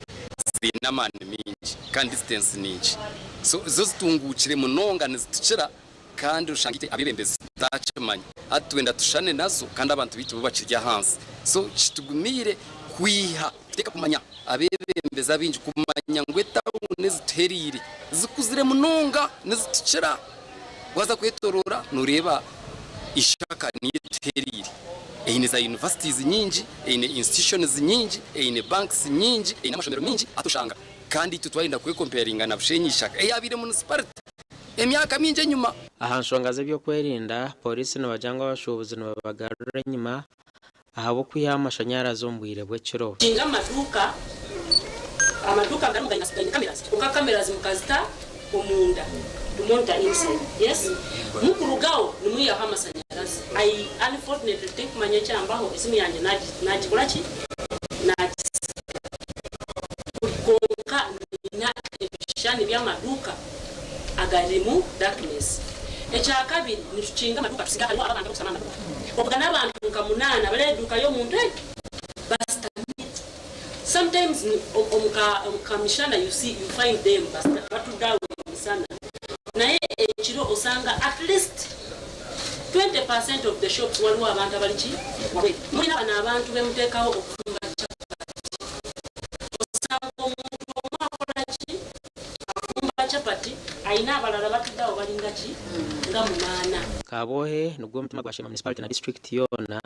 Speaker 15: ziine amaani maingi kandi distance ningi so zo zitunguukire munonga nizitukira kandi oshanga itwe abebembezi tutakimanya hati twenda tushushane nazo kandi abantu baitu bo bakiri ahansi so kitugumiire kwiha Tuteeka kumanya abeebembezi abaingi kumanya ngu etawuni ezituhereire zikuzire munonga nizitukira. Waaza kwetoroora nooreeba Ishaka niyo etuhereire. Eine za universities nyingi, eine institutions nyingi, eine banks nyingi, eine amashomero maingi hati oshanga kandi itwe twayenda kwecomparinga na Bushenyi Ishaka eyaabaire municipality emyaka mingi enyima.
Speaker 8: Aha nshonga z'eby'okwerinda, Pooriisi nibagira ngu abashuubuzi nibabagarura enyima ahabw'okwihaho amashanyarazi omu bwire bw'ekiro.
Speaker 16: Kinga amaduuka, amaduuka agarimu gaine cameras kwonka cameras mukazita omunda to monitor inside yes mukurugaho nimwihaho amasanyarazi. I unfortunately tinkumanya ekyambaho esimu yangye nagikora ki nagisiga kwonka nyina ebishushani by'amaduuka agarimu darkness. Ekyakabiri nitukinga amaduuka tusiga hariho abantu abarikushutama aha maduuka obugana abantu nka munaana bari aha eduuka y'omuntu egi bashutamire sometimes omu kamishana you see you find them batudde awo emisana naye ekiro osanga at least 20% of the shops waliwo abantu abali ki wabweru. Mulina bano abantu bemuteekawo okufumba chapati osanga omuntu omu akola ki afumba chapati ayina abalala batudde awo balinga ki nga munaana.
Speaker 8: Kabwohe nigwo mutima gwa Sheema Municipality na disiturikiti yoona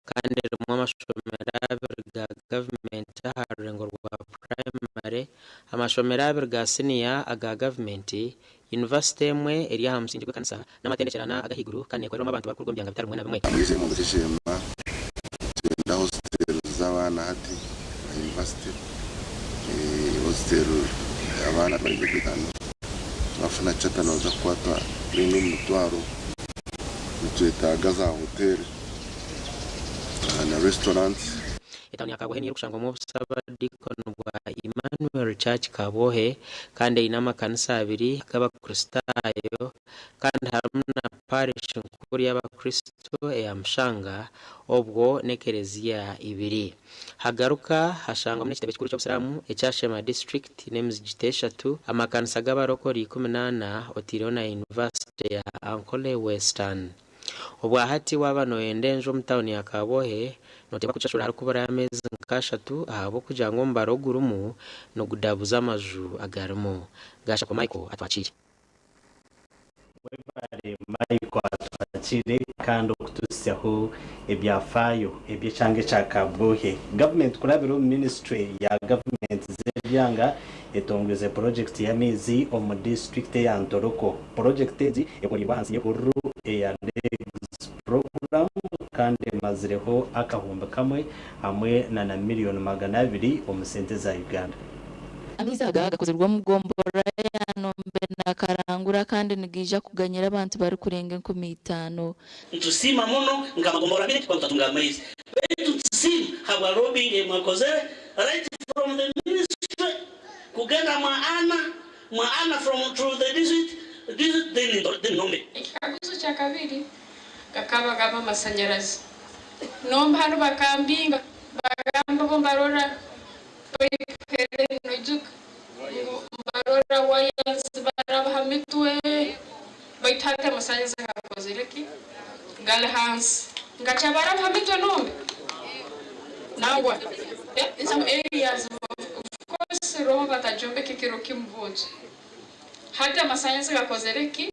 Speaker 8: kandi erimu amashomero abiri ga gavumenti aha rurengo rwa purayimare, amashomero abiri ga siniya aga gavumenti, yunivasite emwe eri aha musingi gw'ekanisa n'amatendekyero ana ag'ahaiguru kandi neekorerwamu abantu barikuruga omu byanga bitari bimwe na bimwe.
Speaker 10: Amaizi omu Sheema nitwenda hositero z'abaana hati aha yunivasite, hositero abaana bari nk'ebitaano bafuna chata nibaza kukwatwa kurenga omu mitwaro, nitwetaaga za hoteeri na restaurants.
Speaker 8: Etauni ya Kabwohe niyo erikushangwamu obusabadiikoni bwa Emmanuel Church Kabwohe kandi eine amakanisa abiri ag'Abakristaayo kandi harimu na Parish nkuru y'Abakristo eya Mushanga obwo n'ekereziya ibiri. Hagaruka hashangwamu n'ekitebe kikuru ky'Obusiraamu ekya Sheema District n'emizigiti eshatu, amakanisa g'abarokore 14 oteireho na Yunivasite ya Ankole Western. Obwahati waaba nooyenda enju omu tauni ya Kabwohe, nooteekwa kugishashura harikuburayo ameezi nk'ashatu ahabw'okugira ngu omubaro ogurimu nigudabuza amaju agarimu. Gashakwa Michael atwakiire.
Speaker 2: Webare Michael atwakiire kandi okutuhitsyaho ebyafaayo eby'ekyanga ekya Kabwohe. Gavumenti kurabira omu minisitule ya gavumenti z'ebyanga etongwize purojekiti y'amaizi omu disiturikiti eya Ntoroko. Purojekiti egi ekoreirwe ahansi y'ehururu eya LEGS Program kandi emazireho 1000 hamwe na 200,000,000 omu sente za Uganda.
Speaker 1: Amaizi aga gakozirwe omu gomborora ya Nombe na Karangura kandi nigaija kuganyira abantu barikurenga 5000.
Speaker 3: Nitusiima muno nka magombora abiri kuba twatunga amaizi baitu nitusiima habwa lobbying ei mwakozere right from the ministry kugenda mwa Anna, mwa Anna from through the district, district then, then Nombe.
Speaker 4: Ekikaguzo kyakabiri gakaba g'amasanyarazi. Nomba hanu bakambinga bagamba bo mbarora pipe noijuka ngu mbarora wires baraba ha mitwe baitu hati amasanyarazi gakozire ki gali hansi ngacha baraba ha mitwe nombe nangwa in some areas of course roho batajombeka ekiro kimu bwokyo hati amasanyarazi gakozire ki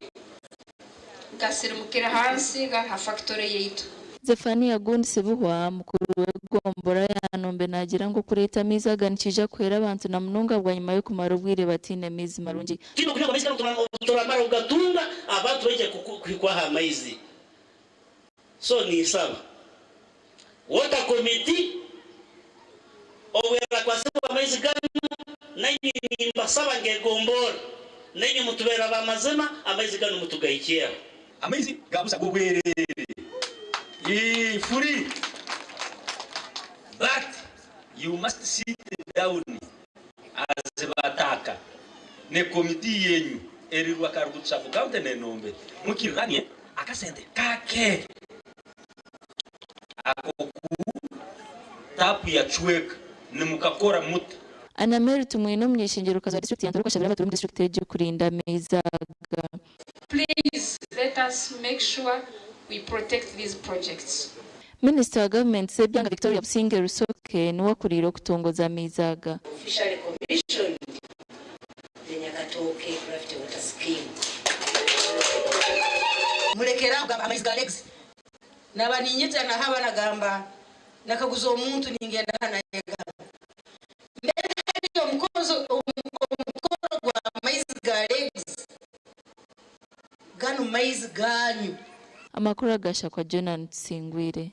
Speaker 4: gasirimukire hansi gari ha factory yaitu.
Speaker 1: Zephania Gundi Sibuhwa, mukuru w'egombora ya Nombe naagira ngu okureeta amaizi aga nikiija kuhwera abantu na munonga bwanyima y'okumara obwire bataine maizi marungi.
Speaker 3: Twine kugira ngu amaizi ganu obu turamara kugatunga abantu baije kuhikwaho amaizi. So ninsaba water committee obu erakwasibwa amaizi ganu nainywe nimbasaba ngegombora nainywe mutubeera ab'amazima amaizi ganu mutugahikyeho.
Speaker 11: Amaizi gabusa g'obwerere. Free. But you must sit down as bataka ne komiti yenyu erirwa Karugutu sub county ne Nombe mukiriranie akasente kake akoku tapu ya chweka nimukakora muta.
Speaker 1: Anna Mary Tumwine omunyeshengyero-kazi wa disiturikiti ya Ntoroko ashabire abatuura omu disiturikiti egi kurinda amaizi aga.
Speaker 4: Please let us make sure we protect these projects.
Speaker 1: Minisita wa gavumenti z'ebyanga Victoria Businge Rusoke niwe akuriire okutongoza amaizi aga.
Speaker 17: Officially commissioned the Nyakatoke Gravity Water Scheme.
Speaker 18: Mulekera kugamba amaizi ga legs. Naba ninyita nahaba nagamba nakaguza omuntu ningenda nayegamba. Mbere hari omukozo omukoro gwa maizi ga legs. Gano maizi ganyu.
Speaker 1: Amakuru agashakwa Jonan Tusingwire.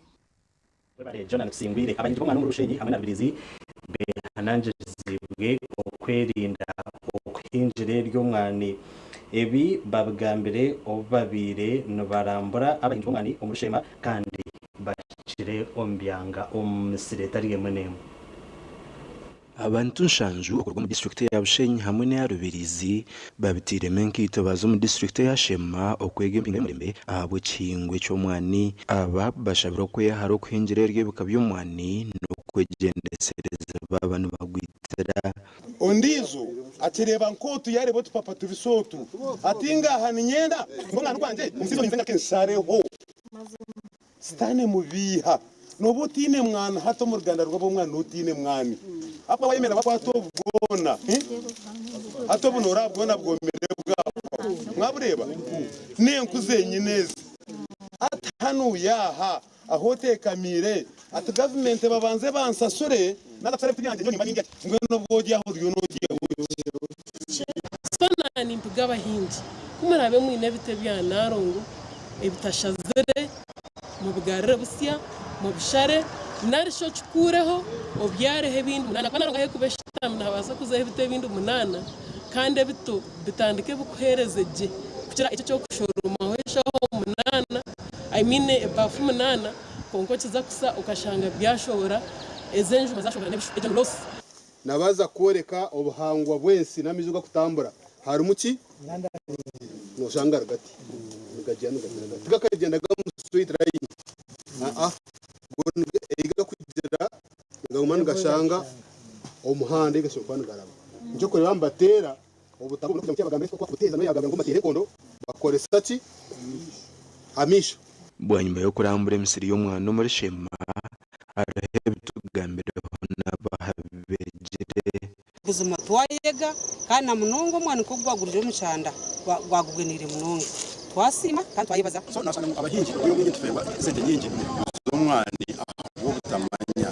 Speaker 2: Webale Jonan Tusingwire. Abanyiji b'omwana w'Orushenyi hamwe na Rubirizi behanangizibwe okwerinda okuhingira ery'omwani Ebi babigambire obu babaire nibarambura abahingi b'omwani omuri Sheema kandi bahikire omu byanga omu misiri etari emwe n'emwe.
Speaker 13: Abantu nshanju okuruga omu disiturikiti eya Bushenyi hamwe n'eya Rubirizi babiteiremu enkaito baaza omu disiturikiti eya Sheema okwega empinga y'omurembe ahabw'ekihingwa eky'omwani. Aba bashabirwe okweyahara okuhingira eryo ebika by'omwani n'okwegyendesereza baaba nibagwitira.
Speaker 19: Ondiijo akireeba nk'otu yaareeba otupapa tubisi otu, ati, Ngaaha niinyenda ngu omwana gwangye omushaija oinze ngaruke nshareho. Sitaane mubiiha. Nooba otaine mwana hati omu ruganda rw'ab'omwana otaine mwani. Ahakuba wayemerera wakwata obu bwona, hati obu nooraba bwona bwomire bwahwaho. Mwabureeba? N'enku zenyine ezi. Hati hanuuya aha ahu oteekamiire, ati gavumenti babanze bansasure, naaza kushara ebiti byangye nyowe nimba nindya ki? Mbwenu obwo ori aho oriyo noorya ki?
Speaker 20: So nimpiga abahingi ku muraabe mwine ebiti ebya Nalongo ebitashazire mubigarure busya mubishare nari shi okikuureho obyareho ebindi munaana ahakuba Nalongo ahu erikuba eshutami nihabaasa kuzaho ebiti ebindi munaana kandi ebito bitandike bikuheereze gye kukira eki eky'okushoromaho enshaho munaana I mean ebaafu munaana kwonka okiza kusa okashanga byashohora ezo enjuma zashohora n'ebishu egyo ni loss.
Speaker 22: Nabaza kworeka obuhangwa bw'ensi n'amaizi gakutambura harimu ki? Noshanga gari gati nigagira nigagira gati tigakagyenda omu straight line aa go eigakugira nigaguma nigashanga omuhanda ei gashemereire kuba nigaraba. Nikyo orikureeba nibateera obutabo buno kugira ngu kubuteeza noyagambira ngu mbateere enkondo bakoresa ki? Amaisho.
Speaker 13: Bwanyima y'okurambura emisiri y'omwana omuri Sheema, hariho ebi tugambireho n'abahabegire.
Speaker 23: Buzima twayega kandi na munonga omwani nk'ogu gwagurire omu kyanda gwagubweneire munonga. Twasiima kandi twayebaza.
Speaker 24: So nashanga ngu abahingi obwire obwingi nitufeerwa esente nyingi z'omwani ahabw'obutamanya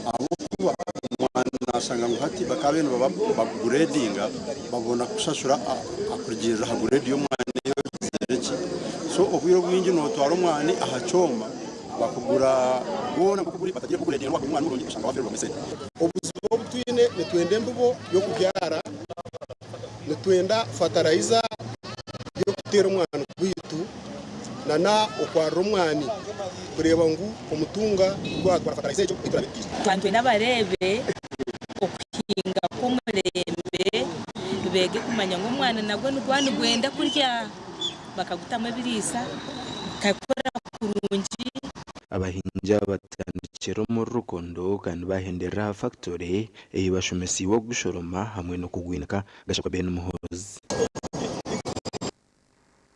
Speaker 24: ahabw'okuba omwani nashanga ngu hati bakaba bariyo nibaguredinga babona kushashura kurugiirira aha guredi y'omwani ei ogizire ki. So obwire obwingi nootwara omwani aha kyoma Bakugura gwona nk'oku guri batagiire kugureetinga n'obu wakuba omwani murungi oshanga wafeerwa esente.
Speaker 22: Obuzibu obu twine nitwenda embibo y'okubyara, nitwenda fatarayiza y'okuteera omwani gwaitu nana okwarira omwani kureeba ngu omutunga gwatwara fatarayiza egyo ei turaabe tutaire.
Speaker 25: Twaba nitwenda bareebe okuhinga kw'omurembe, beege kumanya ngu omwana nagwo niguba nigwenda kurya. Bakagutamu ebiriisa bikakura kurungi.
Speaker 13: Abahingi aba batandikire omuri Rukondo kandi bahenderera aha fakitore ei bashomesiibwe okugushoroma hamwe n'okugwinika. Gashakwa Ben Muhoozi.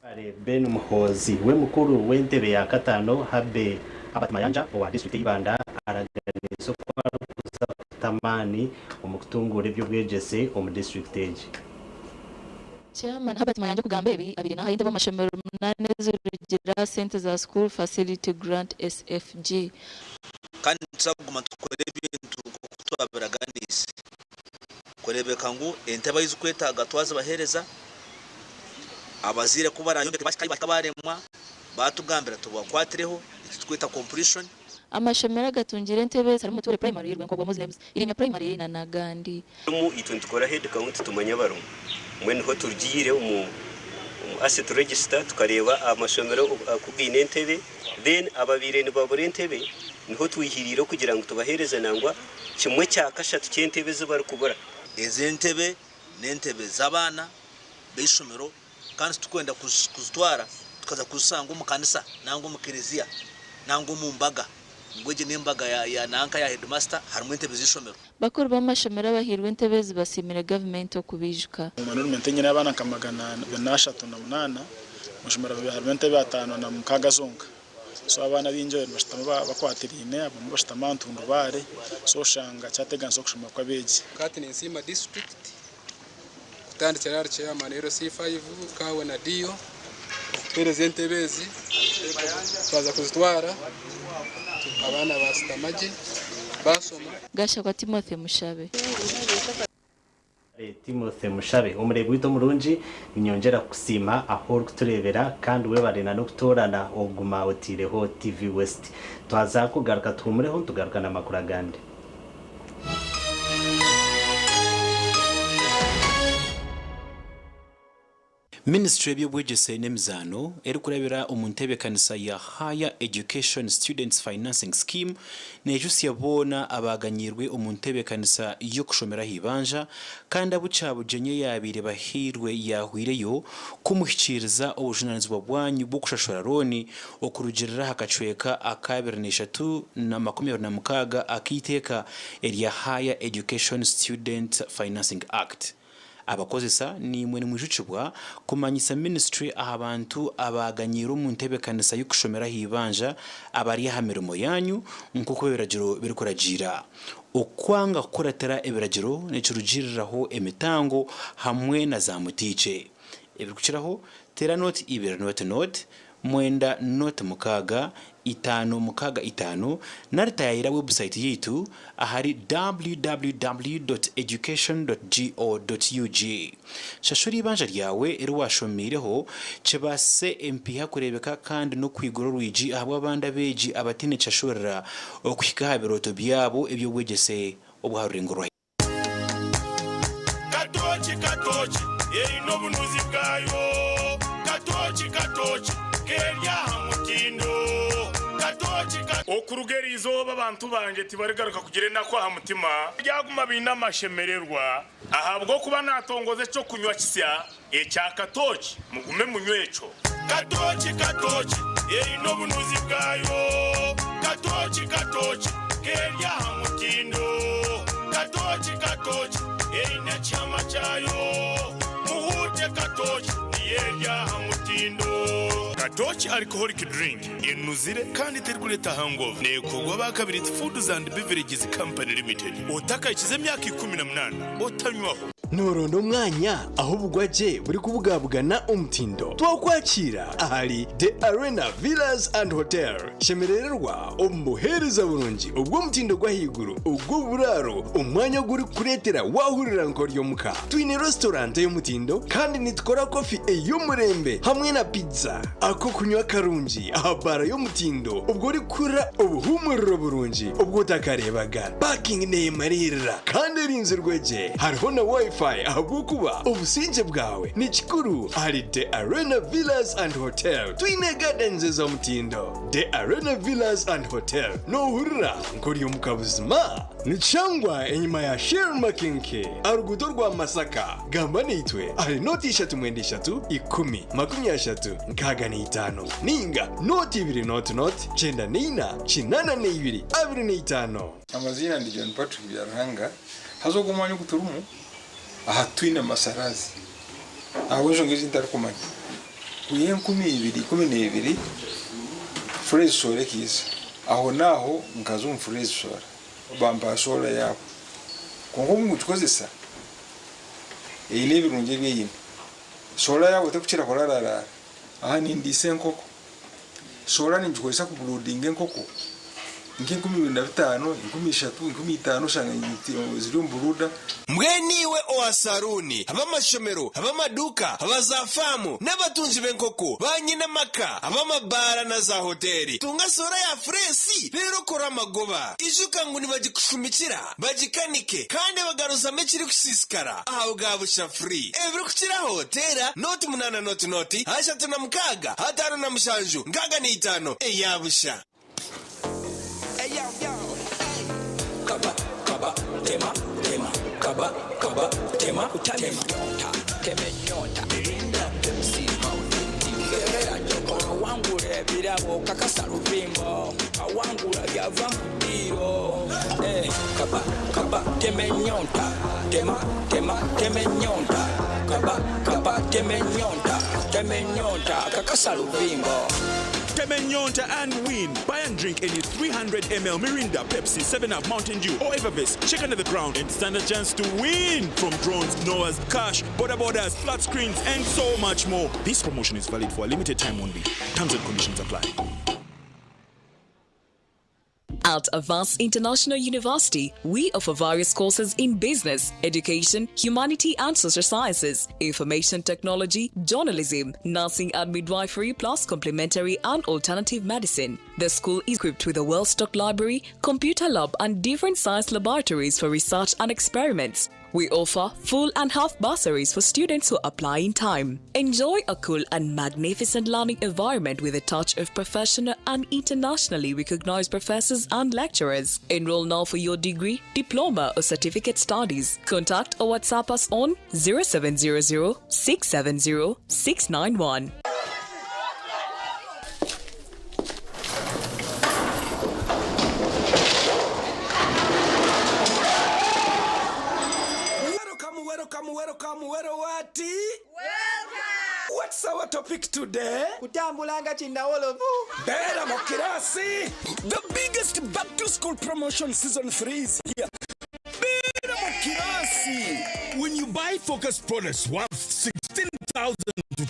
Speaker 2: Mwebare Ben Muhoozi. We mukuru w'entebe ya kataano Habe Herbert Mayanja owa disiturikiti y'Ibanda araganiise oku arikuza kuta amaani omu kutunguura eby'obwegyese omu disiturikiti egi.
Speaker 1: Chairman Herbert Mayanja okugamba ebi abaire nahayo entebe omu mashomero munaana ezirugire aha sente za School Facility Grant, SFG.
Speaker 28: Kandi nituza kuguma nitukora ebintu nk'oku twabiraganiise kureebeka ngu entebe ahu zirikwetaaga twazibaheereza, abazaire ku baraayombeke bahika baaremwa baatugambira tubakwatireho eki turikweta completion.
Speaker 1: Amashomero agatungire entebe ezi harimu Mutuure Primary, Rwenkobwa Muslims, Irinya Primary na n'agandi.
Speaker 29: Omu itwe nitukora head count tumanye abarimu. Mbwenu niho turugiire omu asset register tukareeba amashomero oku gaine entebe then ababaire nibabura entebe niho twihiriire okugira ngu tubaheereze nangwa kimwe kya kashatu ky'entebe ezi barikubura.
Speaker 28: Ezi entebe n'entebe z'abaana b'eishomero Kandi titurikwenda kuzitwara tukaza kuzishanga omu kanisa nangwa omu kereziya nangwa omu mbaga ngu egi n'embaga ya nanka ya heedimasita harimu entebe z'eishomero.
Speaker 1: Bakuru b'amashomero abahairwe entebe ezi basiimire gavumenti okubaijuka.
Speaker 30: Omu enrollment nyine abaana nka 408, omu ishomero harimu entebe 56 zonka. So abaana abaingi nibashutama bakwatiraine, abamwe bashutama aha ntundubaare, so oshanga kyateganisa okushoma kw'abeegi.
Speaker 31: Hati ninsiima disiturikiti kutandikira ahari chairman LC5 Kawe na DO okutuhereza entebe ezi twaza kuzitwara abaana basitama gye basoma.
Speaker 1: Gashakwa Timothy Mushabe.
Speaker 2: Timothy Mushabe omureebi waitu omurungi ninyongyera kukusiima ahu orikutureebera kandi webare na n'okutoorana okuguma oteireho TV West. Twaza kugaruka tuhumureho nitugaruka n'amakuru agandi.
Speaker 5: Minisiture y'eby'obwegyese n'emizaano erikurabira omu nteebekanisa ya Higher Education Students Financing Scheme neejutsya boona abaaganyiirwe omu nteebekanisa y'okushomera aha ibanja kandi abu Kyabugyenyi eyaabaire bahairwe yaahweireyo kumuhikiiriza obujunaanizibwa bwanyu bw'okushashura looni okurugiirira aha kacweka aka 23 26 ak'eiteeka erya Higher Education Student Financing Act. Abakozesa naimwe nimwijukibwa kumanyisa minisiture aha bantu abaaganyiirwe omu nteebekanisa y'okushomera aha ibanja abari aha mirimo yaanyu nk'oku ebiragiro birikuragiira. Okwanga kukuratira ebiragiro nikirugiiriraho emitango hamwe na zaamutiikye. Ebirikukiraho, teera nooti ibiri nooti nooti, mwenda nooti mukaaga, itaano mukaaga itaano nari taayaayira webusaayiti yaitu ahari www dot education dot go dot ug. Shashura eibanja ryawe eri waashomeireho kibaasise empiiha kureebeka kandi n'okwigura orwigi ahabw'abandi abeegi abataine kishashurira okuhika aha birooto byabo eby'obwegyese obw'aha rurengo rwa
Speaker 6: Katooki katooki eine obunuzi bwayo Katooki katooki keri aha mutindo Katooki ka. Okuruga eri izooba abantu bangye tibarigaruka kugira enaku aha mutima, baryaguma baine amashemererwa, ahabw'okuba naatongoza eky'okunywa kisya ekya katooki, mugume munywe ekyo. Katooki katooki eine obunuzi bwayo Katooki katooki keri aha mutindo Katooki katooki eine ekihama kyayo Muhuute katooki niyo eri aha mutindo. Katooki Alcoholic Drink enuzire kandi terikureeta hangover neekorwa aba Kabiriti Foods and Beverages Company Limited. Otakahikize emyaka 18 otanywaho.
Speaker 7: Nooronda omwanya ahu obugwagye burikubugabugana omutindo? Twakwakiira ahari The Arena Villas and Hotel. Shemerererwa omu buheereza burungi obw'omutindo gw'ahaiguru ogw'oburaaro, omwanya ogurikukureetera waahurira nk'ori omuka. Twine restaurant ey'omutindo kandi nitukora kofi ey'omurembe hamwe na pizza. Ak'okunywa karungi aha baara y'omutindo obwo orikuhurira obuhuumuriro burungi obu otakareebaga. Parking neemariirira kandi erinzirwe gye. Hariho na Wi-Fi ahabw'okuba obusingye bwawe ni kikuru ahari The Arena Villas and Hotel. Twine gardens ez'omutindo. The Arena Villas and Hotel, noohurira nk'ori omuka buzima? Nikishangwa enyima ya Shell Makinke aha ruguuto rwa Masaka. Gamba naitwe ahari nooti ishatu mwenda ishatu ikumi makumi ashatu nkaaga na itaano nainga nooti ibiri nooti nooti kyenda naina 82 25.
Speaker 9: Amaziina ndi John Patrick Byaruhanga, haza ogu omwanya ogu turimu aha titwine masarazi ahabw'enshonga ezi ntarikumanya. Kwiha 2012 Phrase Solar ekaija, aho n'aho nkaza omu Phrase Solar bampa solar yaabo kwonka obu ndikugikozesa eine ebirungi ebi eine. Solar yaabo terikukira kurararaara, aha nindiisa enkoko. Sola ningikozesa kubuloodinga enkoko nk'enkumi ibiri na bitaano, enkumi ishatu, enkumi itaano oshanga ziri omu buruuda.
Speaker 12: Mbwenu iwe owa saruuni, ab'amashomero, ab'amaduuka, aba za faamu, n'abatungi b'enkoko, ba nyine amaka, ab'amabaara na za hoteeri, tunga soora ya fureesi reero okore amagoba. Ijuka ngu nibagikushumikira, bagikanike, kandi bagaruzamu ekirikusiisikara aha bwa busha. Free. Ebirikukiraho, teera nooti munaana nooti nooti ashatu na mukaaga ataano na mushanju nkaaga na itaano eya busha.
Speaker 14: Tema enyonta and win. Buy and drink any 300ml Mirinda, Pepsi, 7up, Mountain Dew, or Evervest. Check under the ground and stand a chance to win. From drones, Noahs, cash, border borders, flat screens, and so much more. This promotion is valid for a limited time only. Terms and conditions apply.
Speaker 15: At Avance International University, we offer various courses in business, education, humanity and social sciences, information technology, journalism, nursing and midwifery, plus complementary and alternative medicine. The school is equipped with a well-stocked library, computer lab, and different science laboratories for research and experiments. We offer full and half bursaries for students who apply in time. Enjoy a cool and magnificent learning environment with a touch of professional and internationally recognized professors and lecturers. Enroll now for your degree, diploma, or certificate studies. Contact or WhatsApp us on 0700 670 691.
Speaker 3: Welcome, welcome, welcome, welcome, what? Welcome! What's our topic today?
Speaker 4: Kutambula nga kinnawolovu.
Speaker 3: Beera mu kirasi. The biggest back to school promotion season 3 is here. Beera mu kirasi.
Speaker 6: When you buy Focus products worth 16,000 to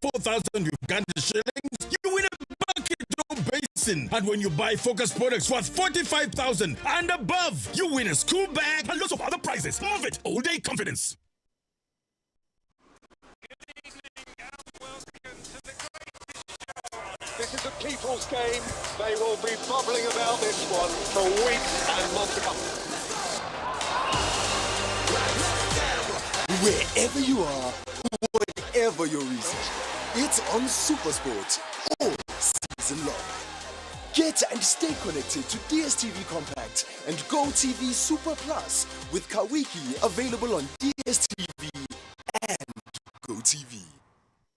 Speaker 6: 24,000 Uganda shillings, you win a bucket or basin. And when you buy Focus products worth 45,000 and above, you win a school bag and lots of other prizes. Move it, all day confidence.
Speaker 8: This is a people's game. They will be bubbling about this one for weeks and months to come.
Speaker 10: Wherever you are, whatever your reason, it's on Supersport all season long. Get and stay connected to DSTV Compact and GoTV Super Plus with Kawiki available on DSTV and GoTV.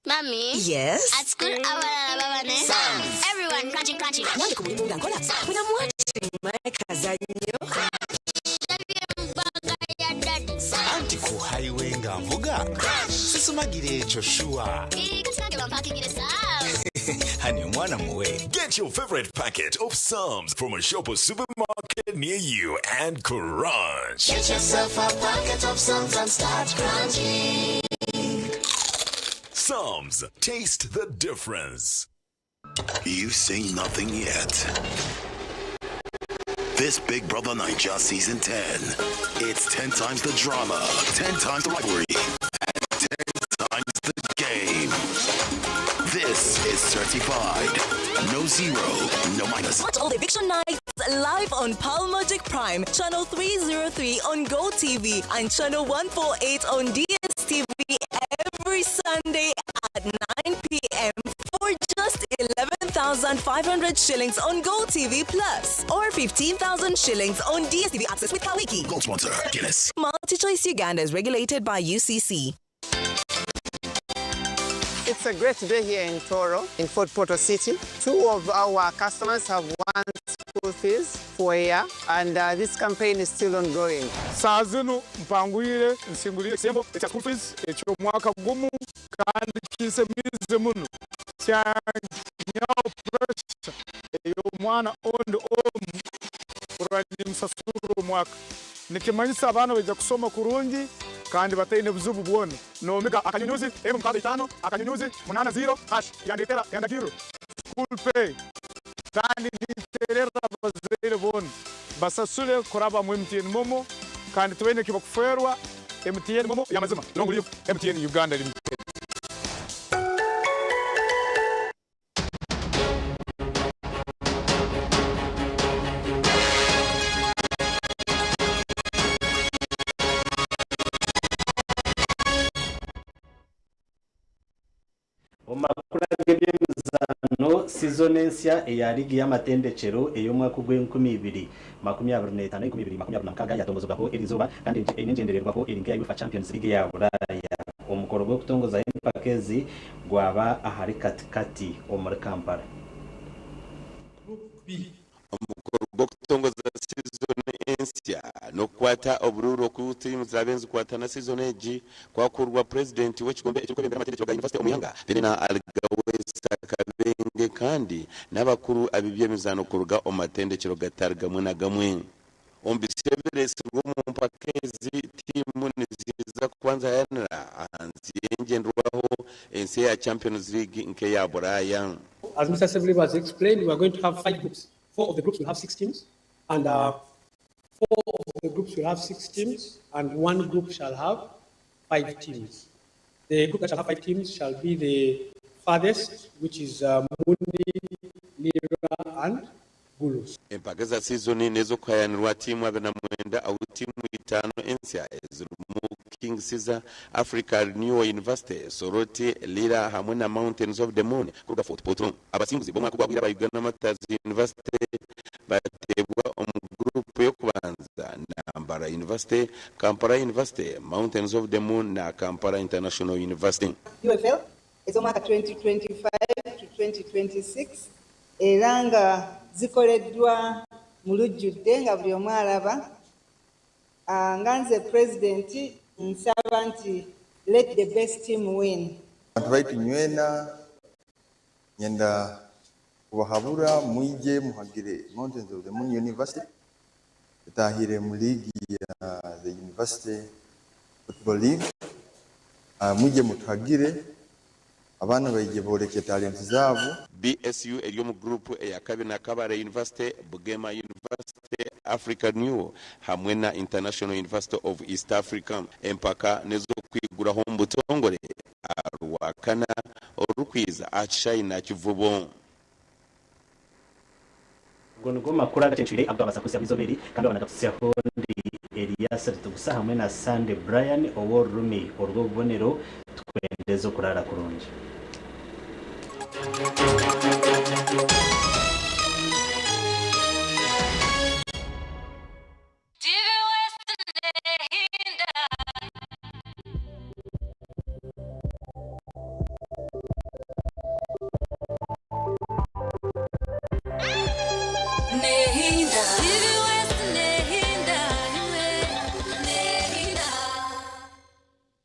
Speaker 11: Mommy?
Speaker 16: Yes?
Speaker 11: At school, abalala babane.
Speaker 16: Sounds.
Speaker 11: Everyone crunching, crunching.
Speaker 16: Nange ku mulimu nga nkola when I'm watching my kazannyo.
Speaker 17: Anti ku highway nga nvuga sisumagira ekyo sure.
Speaker 11: Kati bampakingire sounds.
Speaker 17: Hani omwana muwe.
Speaker 18: Get your favorite packet of Psalms from a shop or supermarket near you and crunch.
Speaker 21: Get yourself a packet of Psalms and start crunching.
Speaker 18: Psalms, taste the difference.
Speaker 26: You've seen nothing yet. This Big Brother Naija Season 10. It's 10 times the drama, 10 times the rivalry, and 10 times the game. This is certified. No zero, no minus.
Speaker 15: Watch all the eviction nights live on Palmagic Prime, channel 303 on GoTV and channel 148 on DSTV every Sunday at 9 p.m. for just 11,500 shillings on GoTV Plus or 15,000 shillings on DSTV Access with Kawiki.
Speaker 26: Gold sponsor, Guinness.
Speaker 15: MultiChoice Uganda is regulated by UCC.
Speaker 27: It's a great day here in Toro, in Fort Portal City. Two of our customers have won school fees for a year, and this campaign is still ongoing.
Speaker 32: Saa zinu mpangwire nsingulire ekisembo ekya school fees eky'omwaka gumu kandi kinsemize muno kyanyawo pressure ey'omwana ondi omu kurora nimusasura omwaka nikimanyisa abaana baija kusoma kurungi kandi bataine buzibu bwona. Nomika akanyunyuzi emu mukaaga itaano akanyunyuzi munaana ziro hash yandetera endagiriro school pay kandi niterera abazaire boona basasule kuraba mu MTN MoMo kandi tibaine kibakuferwa. MTN MoMo yamazima long live MTN Uganda Limited.
Speaker 2: Omu makuru ag'ebyemizaano, sizoni ensya eya liigi y'amatendekero ey'omwaka ogw'e2025 2026 yatongozebwaho erizooba kandi eine engyendererwaho eri nk'eya UEFA Champions League ya Buraaya. Omukoro gw'okutongozaho empaka ezi gwaba ahari katikati omuri Kampala.
Speaker 33: Omukoro gw'okutongoza sizoni ensya n'okukwata oburuuru oku tiimu zirabe nizikwatana sizoni egi kwakurwa purezidenti w'ekigombe ekirikwebembera amatendekero ga yunivasite omuyanga Benina Aligaweesa Kabenge kandi n'abakuru ab'ebyemizaano kuruga omu matendekero gatari gamwe na gamwe. Omu biseberesirwe omu mpaka ezi tiimu niziza kubanza hayanira ahansi y'engyenderwaho ensi eya Champions League nk'eya Buraaya.
Speaker 34: As Mr. Seville has explained, we are going to have five groups. Four of the groups will have six teams, and four of the groups will have six teams, and one group shall have five teams. The group that shall have five teams shall be the farthest, which is Mundi, Lira, and Gulu.
Speaker 33: Empaka eza siizoni n'ez'okuhayanirwa tiimu 29 ahu tiimu itaano ensya ezirimu King Caesar, Africa Renewal University, Soroti, Lira hamwe na Mountains of the Moon kuruga Fort Portal. Abasinguzi b'omwaka ogwahweire aba Uganda Martyrs University bateebwa omu guruupu y'okubanza na Mbarara University, Kampala University, Mountains of the Moon na Kampala International University.
Speaker 1: UFL ez'omwaka 2025 to 2026 era nga zikoleddwa mu lujjudde nga buli omu alaba. Ah, nga nze pulezidenti nsaba nti let the best team win.
Speaker 5: Abantu baitu nywena nyenda kubahabura mwije muhagire Mountains of the Moon University etahire mu league ya the University Football League. Mwije mutuhagire abaana baije boleke talenti zaabo.
Speaker 33: BSU eri omu guruupu eya kabiri na Kabale University, Bugema University, Africa New hamwe na International University of East Africa. Empaka n'ez'okwiguraho omu butongore aha Rwakana orurikwiza aha kishaayi Nakivubo.
Speaker 2: Ago nigo makuru agacencwire agu twabaasa kuhitsya aha izooba eri, kandi waaba nagakuhitsyaho ndi Elias Ritugusa hamwe na Sunday Brian ow'orurimi orw'obubonero. Tukwendeze okuraara kurungi.